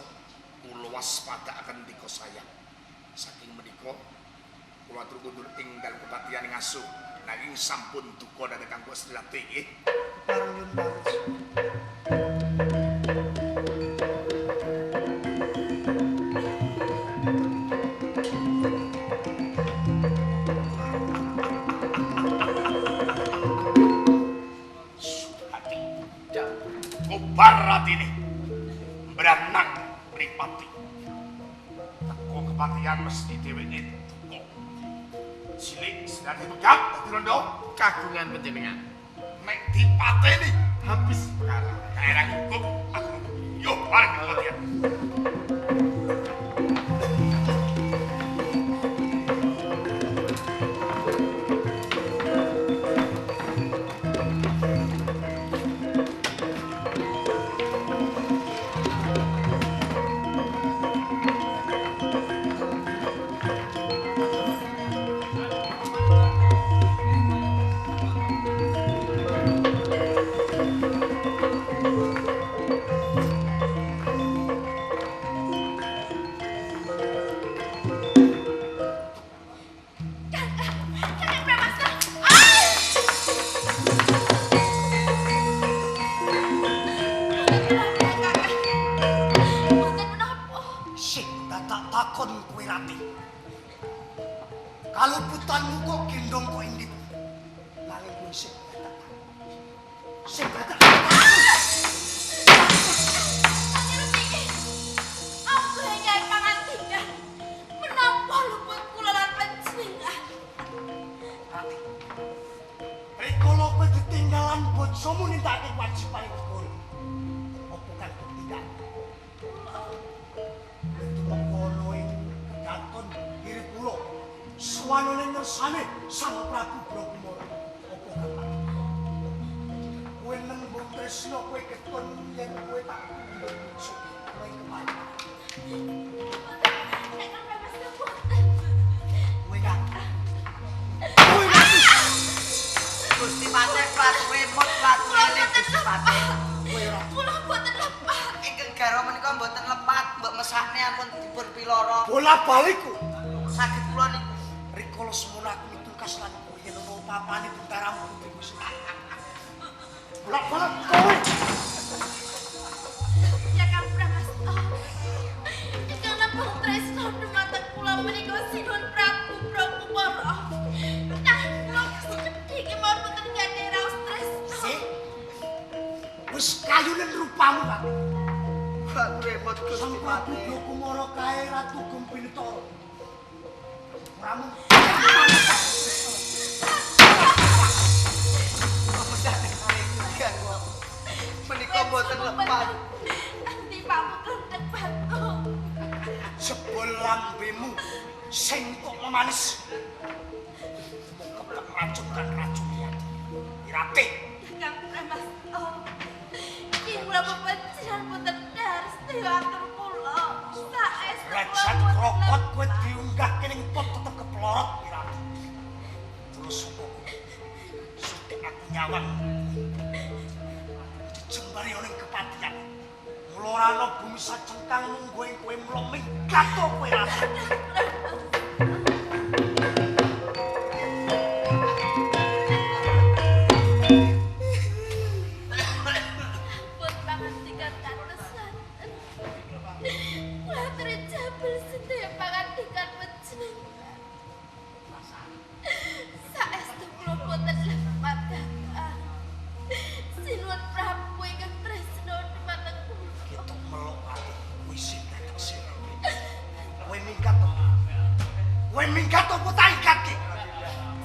Speaker 9: kula waspadaaken ndika sayang. Saking menika kula atur kundur ing dalem kepatihan ngaso. Nanging sampun duka dhateng Kang Sriratih nggih.
Speaker 12: Kepareng nyuwun pamit.
Speaker 9: Kobar atine mbranang mripati. Teko kepatihan mesti dheweke duka. Cilik Sriratih pegat dadi rondo
Speaker 11: kagungan panjenengan.
Speaker 9: Nek dipateni
Speaker 11: habis perkara.
Speaker 9: Daerah hukum aku yo bareng kepatihan.
Speaker 12: Kaluputanmu kok gendong kok indit. Nanging kowe sing batak. Sing batak.
Speaker 7: Aku ingkang pangandikan menapa luput kula lan panjenengan.
Speaker 12: Ratih. Rikala kowe ditinggalan bojomu nindakake kewajiban negara. Apa kang ketindak? Kowe tumeka ana ing kedaton kiri kula. Suwanane ngersane Sang Prabu Brakumara. Apa kang kowe nembung tresna kowe getun yen kowe tak pundhut bojo kowe kepati. Kowe kang kowe mati.
Speaker 3: Gusti Patih patuhe mut patuhe Gusti Patih.
Speaker 12: Kowe ora
Speaker 7: kula mboten lepat.
Speaker 3: Ingkang garwa menika mboten lepat, mbok mesakne ampun dipun piloro.
Speaker 12: Bola-baliku
Speaker 3: saged kula niku.
Speaker 12: Rikala semono aku mitungkas lan kowe yen ana apa-apane tentaramu putriku sing. Bolak-balik kowe.
Speaker 7: Ya Kang Pramasta. Ingkang nembung tresna dumateng kula menika Sinuwun Prabu Brakumara. Nanging kula sekedhik kemawon boten gadhah raos tresna.
Speaker 12: Sik. Wis kayunen rupamu, Pak.
Speaker 3: Aku repot Gusti
Speaker 12: Sang Prabu
Speaker 3: Patih.
Speaker 12: Brakumara kae Ratu Gempinetara. Ora mung
Speaker 3: Menika mboten lepat.
Speaker 7: Endi pamu klendhek batu.
Speaker 12: Jebul lambemu sing kok memanis. Mung kepek racun kan racun ya. Ratih.
Speaker 7: Kang Pramasta. Yen kula pepenciran boten dhahar sedaya atur kula. Saestu kula
Speaker 12: Rajat
Speaker 7: boten
Speaker 12: krokot kowe diunggahke ning pot tetep keplorot Ratih. Terus saka sutik aku nyawang. Jembare ana ing kepatihan. Mula ora ana bumi sacengkang
Speaker 4: kang mungguh ing kowe mula minggat to kowe Ratu.
Speaker 13: Pun pangandikan kados santen. Kula terjabel sedaya pangandikan panjenengan. Saestu kula boten lepat kakang. Sinuwun Prabu ingkang tresna dumateng kula.
Speaker 4: Ketok melok ati wis dadak sira. Kowe minggat to? Kowe minggat apa tak ikatke?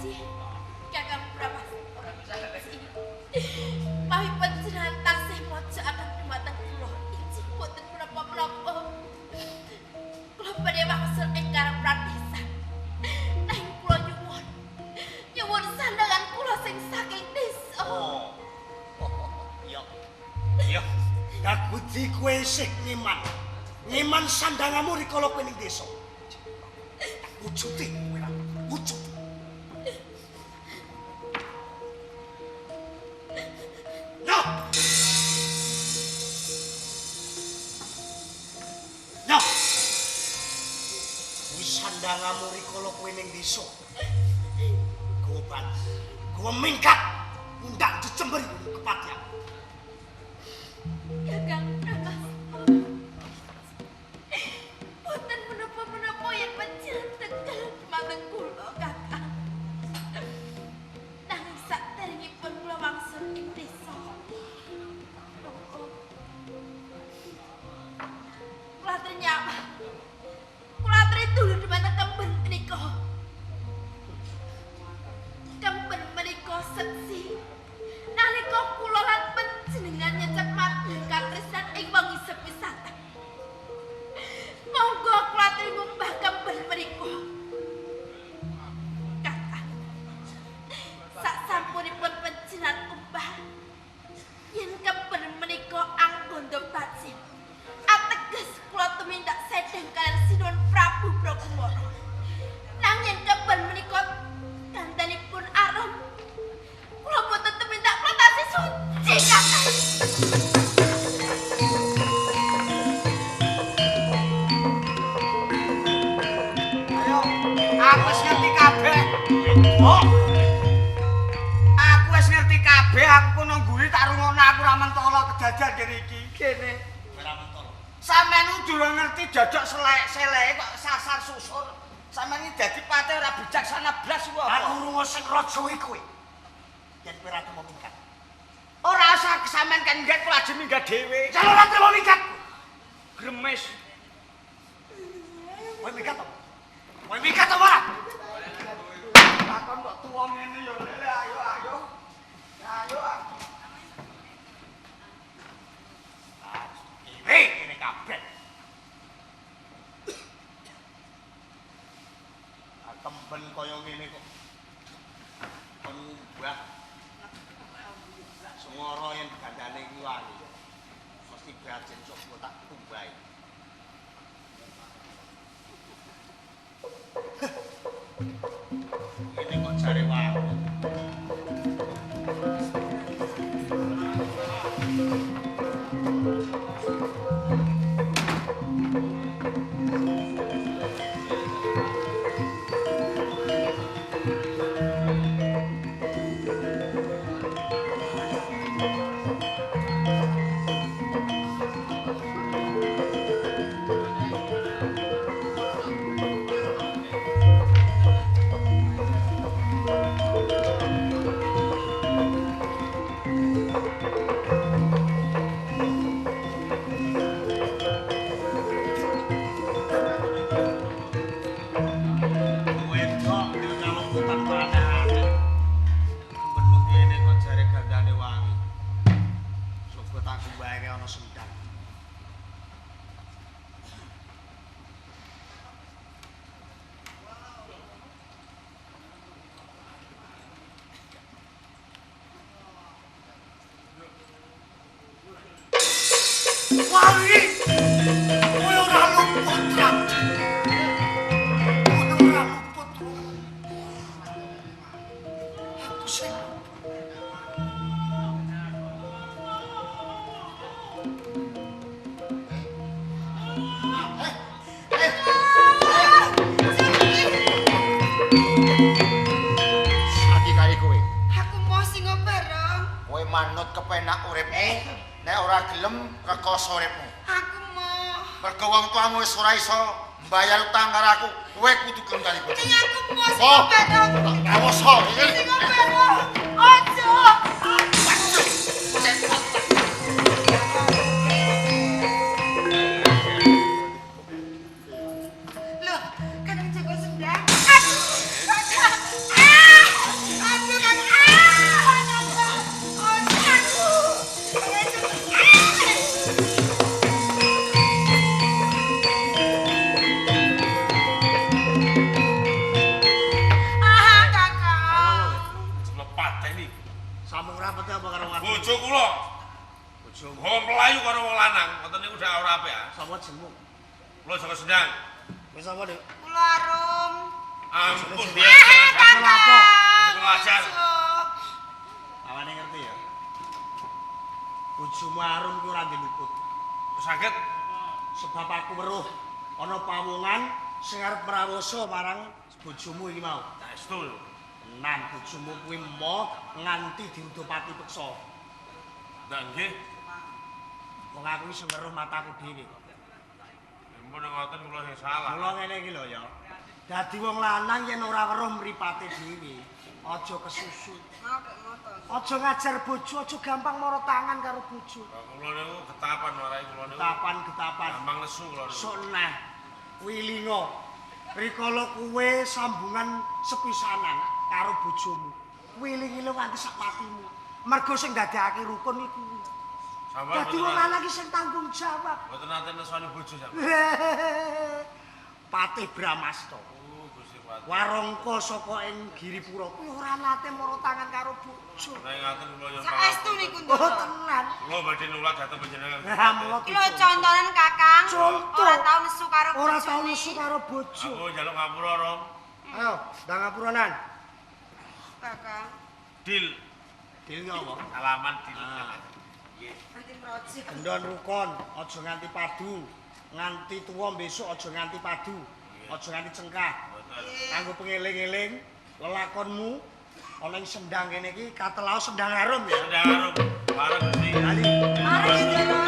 Speaker 13: Cih, Kakang Pramasta. Mawi panjenengan taksih mojakaken dumateng kula. Injih boten menapa-menapa. Kula badhe wangsul ing Karang Pradesan. Nanging kula nyuwun, nyuwun sandangan kula sing saking desa.
Speaker 4: Oh. Iya. Iya. Dagudi kowe isih ngiman. Ngiman sandangamu rikala kowe ning desa. Tak wujude kowe ra. Wujud. Nah. Nah. Kuwi sandangamu rikala kowe ning desa. Gowo ban. Gowo minggat. Mundak jejember kepatihan.
Speaker 13: Kakang Pramasta. Boten menapa-menapa yen panjenengan tegal dumateng kula, Kakang. Nanging saderengipun kula wangsul ing desa. Monggo. Kula ternyapa. Kula tritulu dumateng kemben menika. Kemben menika seksi nalika kula lan panjenengan nyecep madheng katresnan ing wengi sepisanan. Monggo kula aturi ngumbah kemben menika. Kakang, sasampunipun panjenengan umbah, yen kemben menika anggondo bacin, ateges kula tumindak sedeng kaliyan Sinuwun Prabu Prakumara. Nanging kemben menika gandanipun arum, kula boten tumindak kula tasih suci, Kakang.
Speaker 3: Ayo, aku wis ngerti kabeh. Oh. Aku wis ngerti kabeh, aku kono ngguri tak rungokno aku ora mentolo kejadian kene iki. Kene.
Speaker 4: Ora mentolo.
Speaker 3: Sampeyan durung ngerti jojok selek-seleke kok sasar susur. Sampeyan iki dadi patih ora bijaksana blas ku apa?
Speaker 4: Aku rungo sing raja iki kowe. Yen kowe ora trimo minggat.
Speaker 3: Ora usah sampeyan kan minggat kula ajeng minggat dhewe.
Speaker 4: Yen ora trimo minggat,
Speaker 3: Gremes.
Speaker 4: kowe minggat apa? Kowe minggat apa ora?
Speaker 3: Takon kok tuwa ngene ya lele ayo ayo. Ayo.
Speaker 4: Kene kene kabeh. Kemben kaya ngene kok. Kon ngumbah. Sengara yen gandane iki wani. Mesti brajen coba tak kumbahi. Ngene kok jare wani.
Speaker 14: gelem manut kepenak uripmu, nek ora gelem rekoso uripmu.
Speaker 7: Aku mau.
Speaker 14: Mergo wong tuamu wis ora iso mbayar utang karo aku, kowe kudu gelem kali bojomu.
Speaker 7: Ning aku mau sing
Speaker 14: Oh,
Speaker 7: bareng.
Speaker 14: Awas ho.
Speaker 7: Sing bareng. Ojo. Loh, Kakang Joko Sendang. Aduh, Kakang. Ah! Aduh, Kakang. Ah! Kakang. Ojo, aduh. Kakang Joko. Ah! Ah, Kakang.
Speaker 5: Lepateni.
Speaker 4: Sambung rapete apa karo aku?
Speaker 5: Bojo kula.
Speaker 4: Bojomu.
Speaker 5: Wong mlayu karo wong lanang, ngoten niku dak ora apik ah.
Speaker 4: Sapa jenengmu?
Speaker 5: Kula Joko Sendang.
Speaker 4: Wis sapa, Dik?
Speaker 7: Kula Arum.
Speaker 5: Ampun
Speaker 7: Ah,
Speaker 5: biasa.
Speaker 7: Kakang.
Speaker 5: Kula ajar.
Speaker 7: Ojo.
Speaker 4: Awane ngerti ya. Bojomu Arum ki ora diluput.
Speaker 5: Saged
Speaker 4: Sebab aku weruh ana pawongan sing arep mrawasa marang bojomu iki mau.
Speaker 5: saestu.
Speaker 4: Tenan bojomu kuwi emoh nganti dirudupati peksa.
Speaker 5: Ndak nggih.
Speaker 4: Wong aku iso weruh mataku dhewe kok.
Speaker 5: Ampun ngoten kula sing salah.
Speaker 4: Mula ngene iki lho ya. Dadi wong lanang yen ora weruh mripate dhewe, aja kesusu.
Speaker 7: Mau kek motor.
Speaker 4: Aja ngajar bojo, aja gampang mara tangan karo bojo.
Speaker 5: Kula niku getapan warai kula niku.
Speaker 4: Getapan-getapan.
Speaker 5: Gampang nesu kula niku.
Speaker 4: Sok neh wilinga. Rikala kuwe sambungan sepisanan karo bojomu. Wilingi-wilingi nganti sak matimu. Mergo sing ndadekake rukun iku.
Speaker 5: Sampeyan
Speaker 4: Dadi wong lanang iki sing tanggung jawab.
Speaker 5: Mboten nate nesoni bojo sampeyan.
Speaker 4: Patih Brahmasta.
Speaker 5: Oh, Gusti Patih.
Speaker 4: Warangka saka ing Giripura kuwi ora nate mara tangan karo bojo.
Speaker 5: Nek ngaten kula nyuwun
Speaker 7: Saestu niku,
Speaker 4: Oh,
Speaker 7: Ndoro.
Speaker 4: tenan.
Speaker 5: Kula badhe nulak dhateng panjenengan.
Speaker 4: Lah mula
Speaker 7: Iki lho contonan Kakang.
Speaker 4: Contoh.
Speaker 7: Ora tau nesu karo
Speaker 4: Ora tau
Speaker 7: bojone.
Speaker 4: nesu karo bojo.
Speaker 5: Aku njaluk ngapura, Rom.
Speaker 4: Ayo, ndang ngapuranan.
Speaker 7: Kakang.
Speaker 5: Deal.
Speaker 4: Deal ki apa?
Speaker 5: Salaman deal.
Speaker 4: Ah.
Speaker 5: Nggih.
Speaker 7: Nanti mrojo.
Speaker 4: Gendon rukun, aja nganti padu. Nganti tuwa besok aja nganti padu. Aja nganti cengkah.
Speaker 5: Mboten.
Speaker 4: Kanggo pengeling-eling lelakonmu ana ing sendang kene iki katelau Sendang Arum ya.
Speaker 5: Sendang Arum. Bareng Gusti.
Speaker 4: Kali.
Speaker 7: Mari Ndoro.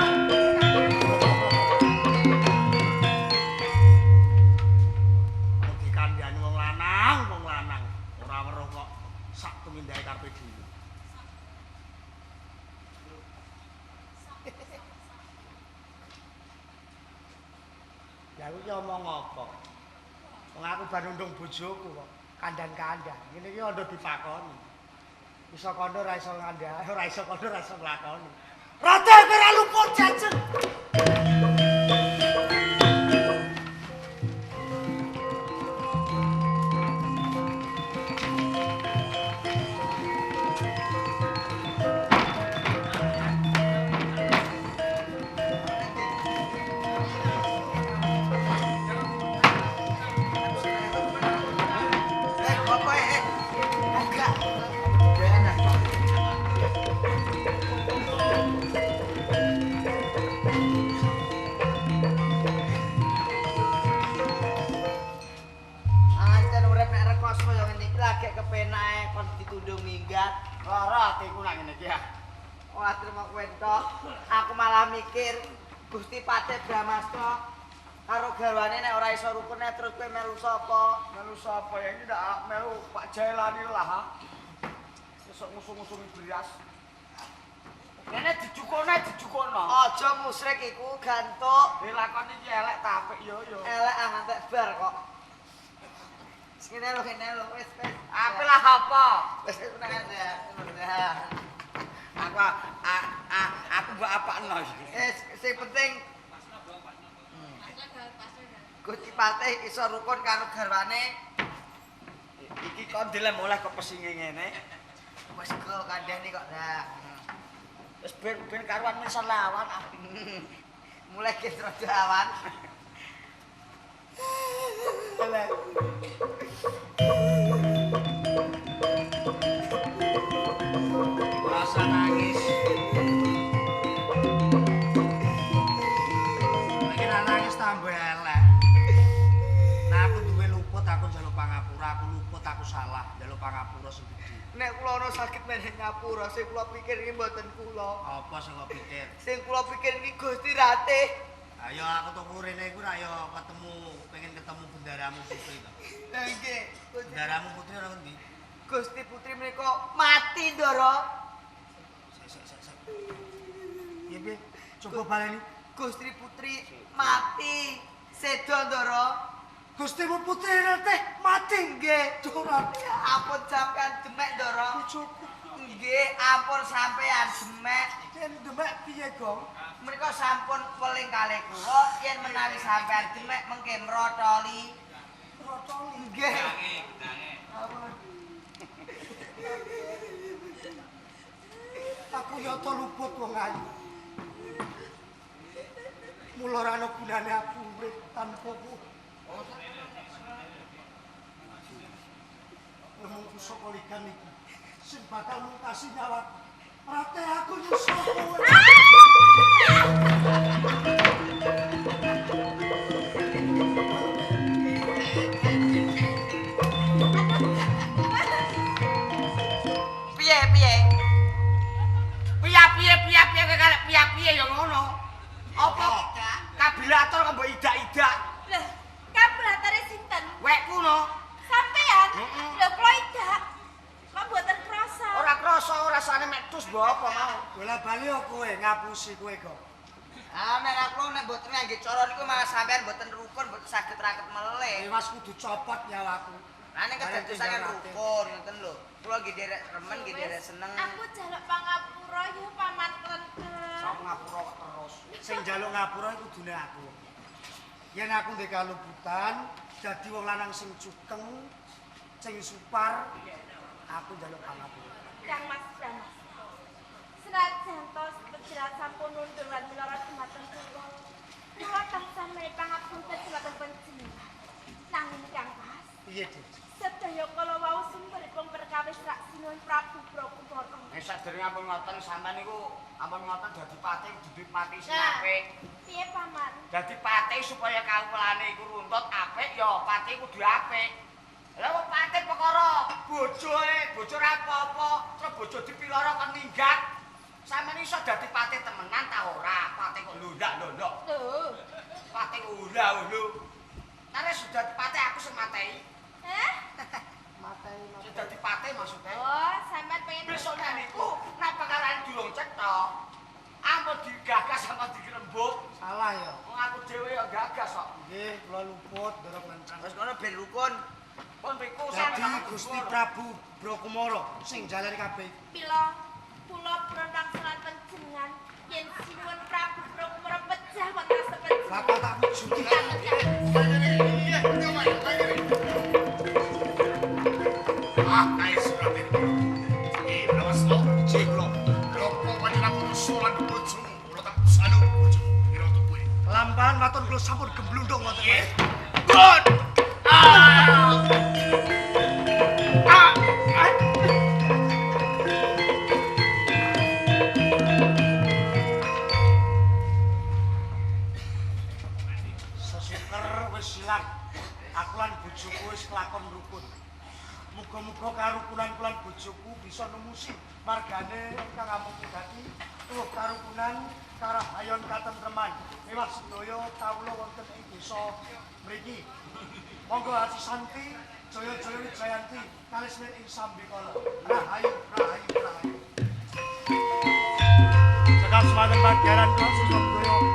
Speaker 4: Kok dikandhani wong lanang ora weruh kok sak tumindake karepe dhewe. Ya aku ki omong apa? Wong aku bar nundung bojoku kok kandhan-kandhan. Ngene iki anda dipakoni. Iso kandha ora iso ngandhani, ora iso kandha ora iso nglakoni. Rate kowe ora luput jajen.
Speaker 3: Eh, apa eh? Enggak. Enak.
Speaker 1: Ancen urip nek rekoso ya ngene iki lagi kepenake kon ditundung minggat.
Speaker 3: Lara atiku nak ngene iki ya.
Speaker 1: Ora trimo kowe entok. Aku malah mikir Gusti Patih Brahmasta karo garwane nek ora iso rukun nek terus kowe melu sapa?
Speaker 3: Melu sapa ya iki ndak melu Pak Jailani lah. ha. Sesuk ngusung-ngusungi beras. Kene dijukone dijukono.
Speaker 1: Aja musrik iku gantuk.
Speaker 3: Lakon iki elek ta apik yo yo.
Speaker 1: Elek ah ngantek bar kok. Wis ngene lho ngene lho wis wis.
Speaker 3: Apik lah apa?
Speaker 1: Wis wis nang ya.
Speaker 3: Aku aku mbok apakno iki.
Speaker 1: Sing penting Gusti Patih iso rukun karo garwane.
Speaker 3: Iki kon dilem oleh kepesinge ngene.
Speaker 1: Wis go kandhani kok dah.
Speaker 3: Wis ben karuan misal lawan ah.
Speaker 1: Mulai ge rada awan.
Speaker 4: Rasa nangis. Lagi nak nangis tambah elek. Nah aku duwe luput aku njaluk pangapura, aku luput, aku salah njaluk pangapura sing gedhe.
Speaker 1: Nek kula ana saged menehi ngapura, sing kula pikir iki mboten kula.
Speaker 4: Apa sing kok pikir?
Speaker 1: Sing kula pikir iki Gusti Ratih.
Speaker 4: Ayo aku tuku rene iku ra yo ketemu, pengen ketemu bendaramu putri to.
Speaker 1: Lah nggih, Gusti.
Speaker 4: Bendaramu putri ora ngendi?
Speaker 1: Gusti Putri menika mati, Ndara.
Speaker 4: Sik sik sik sik. Piye piye? Coba baleni.
Speaker 1: Gusti Putri mati. Sedo, Ndara.
Speaker 12: Gustimu Putri Ratih mati.
Speaker 1: Nggih.
Speaker 12: Ora.
Speaker 1: Ampun sampean demek, Ndara.
Speaker 12: Bojoku.
Speaker 1: Nggih, ampun sampean demek.
Speaker 12: Yen demek piye, Gong?
Speaker 1: Menika sampun weling kalih kula yen menawi sampean demek mengke mrotoli.
Speaker 12: Mrotoli.
Speaker 1: Nggih.
Speaker 12: Aku nyata luput wong ayu. Mula ora ana gunane aku urip tanpa kowe. Nemu pusaka ligan iki sing bakal mungkasi nyawaku. Ratih aku nyusul kowe.
Speaker 1: Piye piye?
Speaker 3: Piye piye piye piye kowe karep piye piye ya ngono. Apa kabilator kok mbok idak-idak?
Speaker 13: Lah, kabulatare sinten?
Speaker 3: Wekku no.
Speaker 13: Sampean?
Speaker 3: Heeh.
Speaker 13: Lho kula idak. Kok mboten krasa?
Speaker 3: Ora krasa rasane mek tus mbok apa mau.
Speaker 12: Bola bali yo kowe ngapusi kowe kok.
Speaker 1: Ah, nek aku nek mboten ngangge cara niku malah sampean mboten rukun, mboten saged raket melih.
Speaker 12: Ewas kudu copot nyawaku.
Speaker 1: Lah nek kedadosan kan rukun ngoten lho. Kula nggih derek remen, nggih derek seneng.
Speaker 13: Aku jaluk pangapura yo paman klenteng.
Speaker 3: Sok ngapura kok terus.
Speaker 12: Sing njaluk ngapura iku kudune aku. Yen aku ndek kaluputan dadi wong lanang sing cukeng, sing supar, aku njaluk pangapura.
Speaker 13: Kang Mas Bramas. Senajan to sepejerat sampun nundung lan milara dumateng kula. Kula tansah menehi pangapunten dumateng panjenengan. Nanging Kang Mas,
Speaker 12: Piye, Dik?
Speaker 13: sedaya kala wau sumberipun perkawis rak Sinuwun Prabu Prakumara.
Speaker 3: Nek sadurunge ampun ngoten sampean niku ampun ngoten dadi patih dudu pati sing
Speaker 13: Nah.
Speaker 3: apik.
Speaker 13: Piye paman?
Speaker 3: Dadi patih supaya kawulane iku runtut apik ya patih kudu apik. Lah wong patih perkara bojoe, bojo ora apa-apa, terus bojo dipiloro kon minggat. Sampeyan iso dadi patih temenan ta ora? Patih kok lundak-lunduk.
Speaker 13: Lho.
Speaker 3: Patih ula-ulu. Nek sudah dadi patih aku sing matei.
Speaker 13: Hah?
Speaker 12: Mateni
Speaker 3: Sing dadi patih maksudnya.
Speaker 13: Oh, sampean pengen
Speaker 3: Besok niku nek perkarane durung cetha, ampun digagas ampun digrembug.
Speaker 12: Salah ya.
Speaker 3: Wong aku dhewe ya gagas kok.
Speaker 12: Nggih, kula luput ndara klenteng.
Speaker 1: Wis ngono ben rukun.
Speaker 3: Pun mriku
Speaker 12: Dadi
Speaker 3: sampeyan
Speaker 12: Gusti Prabu Brakumara sing jalani kabeh.
Speaker 13: Pila kula purun wangsulan panjenengan yen Sinuwun Prabu Prakumara pejah wonten sepenjenengan.
Speaker 12: Bakal tak wujudi.
Speaker 9: Ah, kae surat iki. Eh, Bramastra, cek kula. Lopo panjenengan putus lan bojomu, kula tak saluk bojomu. Kira tuku.
Speaker 12: Lampahan waton kula sampun gemblundung wonten.
Speaker 9: Nggih. Good. Ah. Ah. Ah.
Speaker 12: Sesuker wis ilang. Aku lan bojoku wis kelakon rukun. Muga-muga karukunan kula lan bojoku bisa numusi margane ingkang amung dadi tuwuh karukunan karahayon katentreman. Mewah sedaya kawula wonten ing desa mriki. Monggo Aci Santi, Jaya Jaya Wijayanti, kalismir ing sambikala. Rahayu, rahayu, rahayu. Cekap semanten pagelaran kula sedaya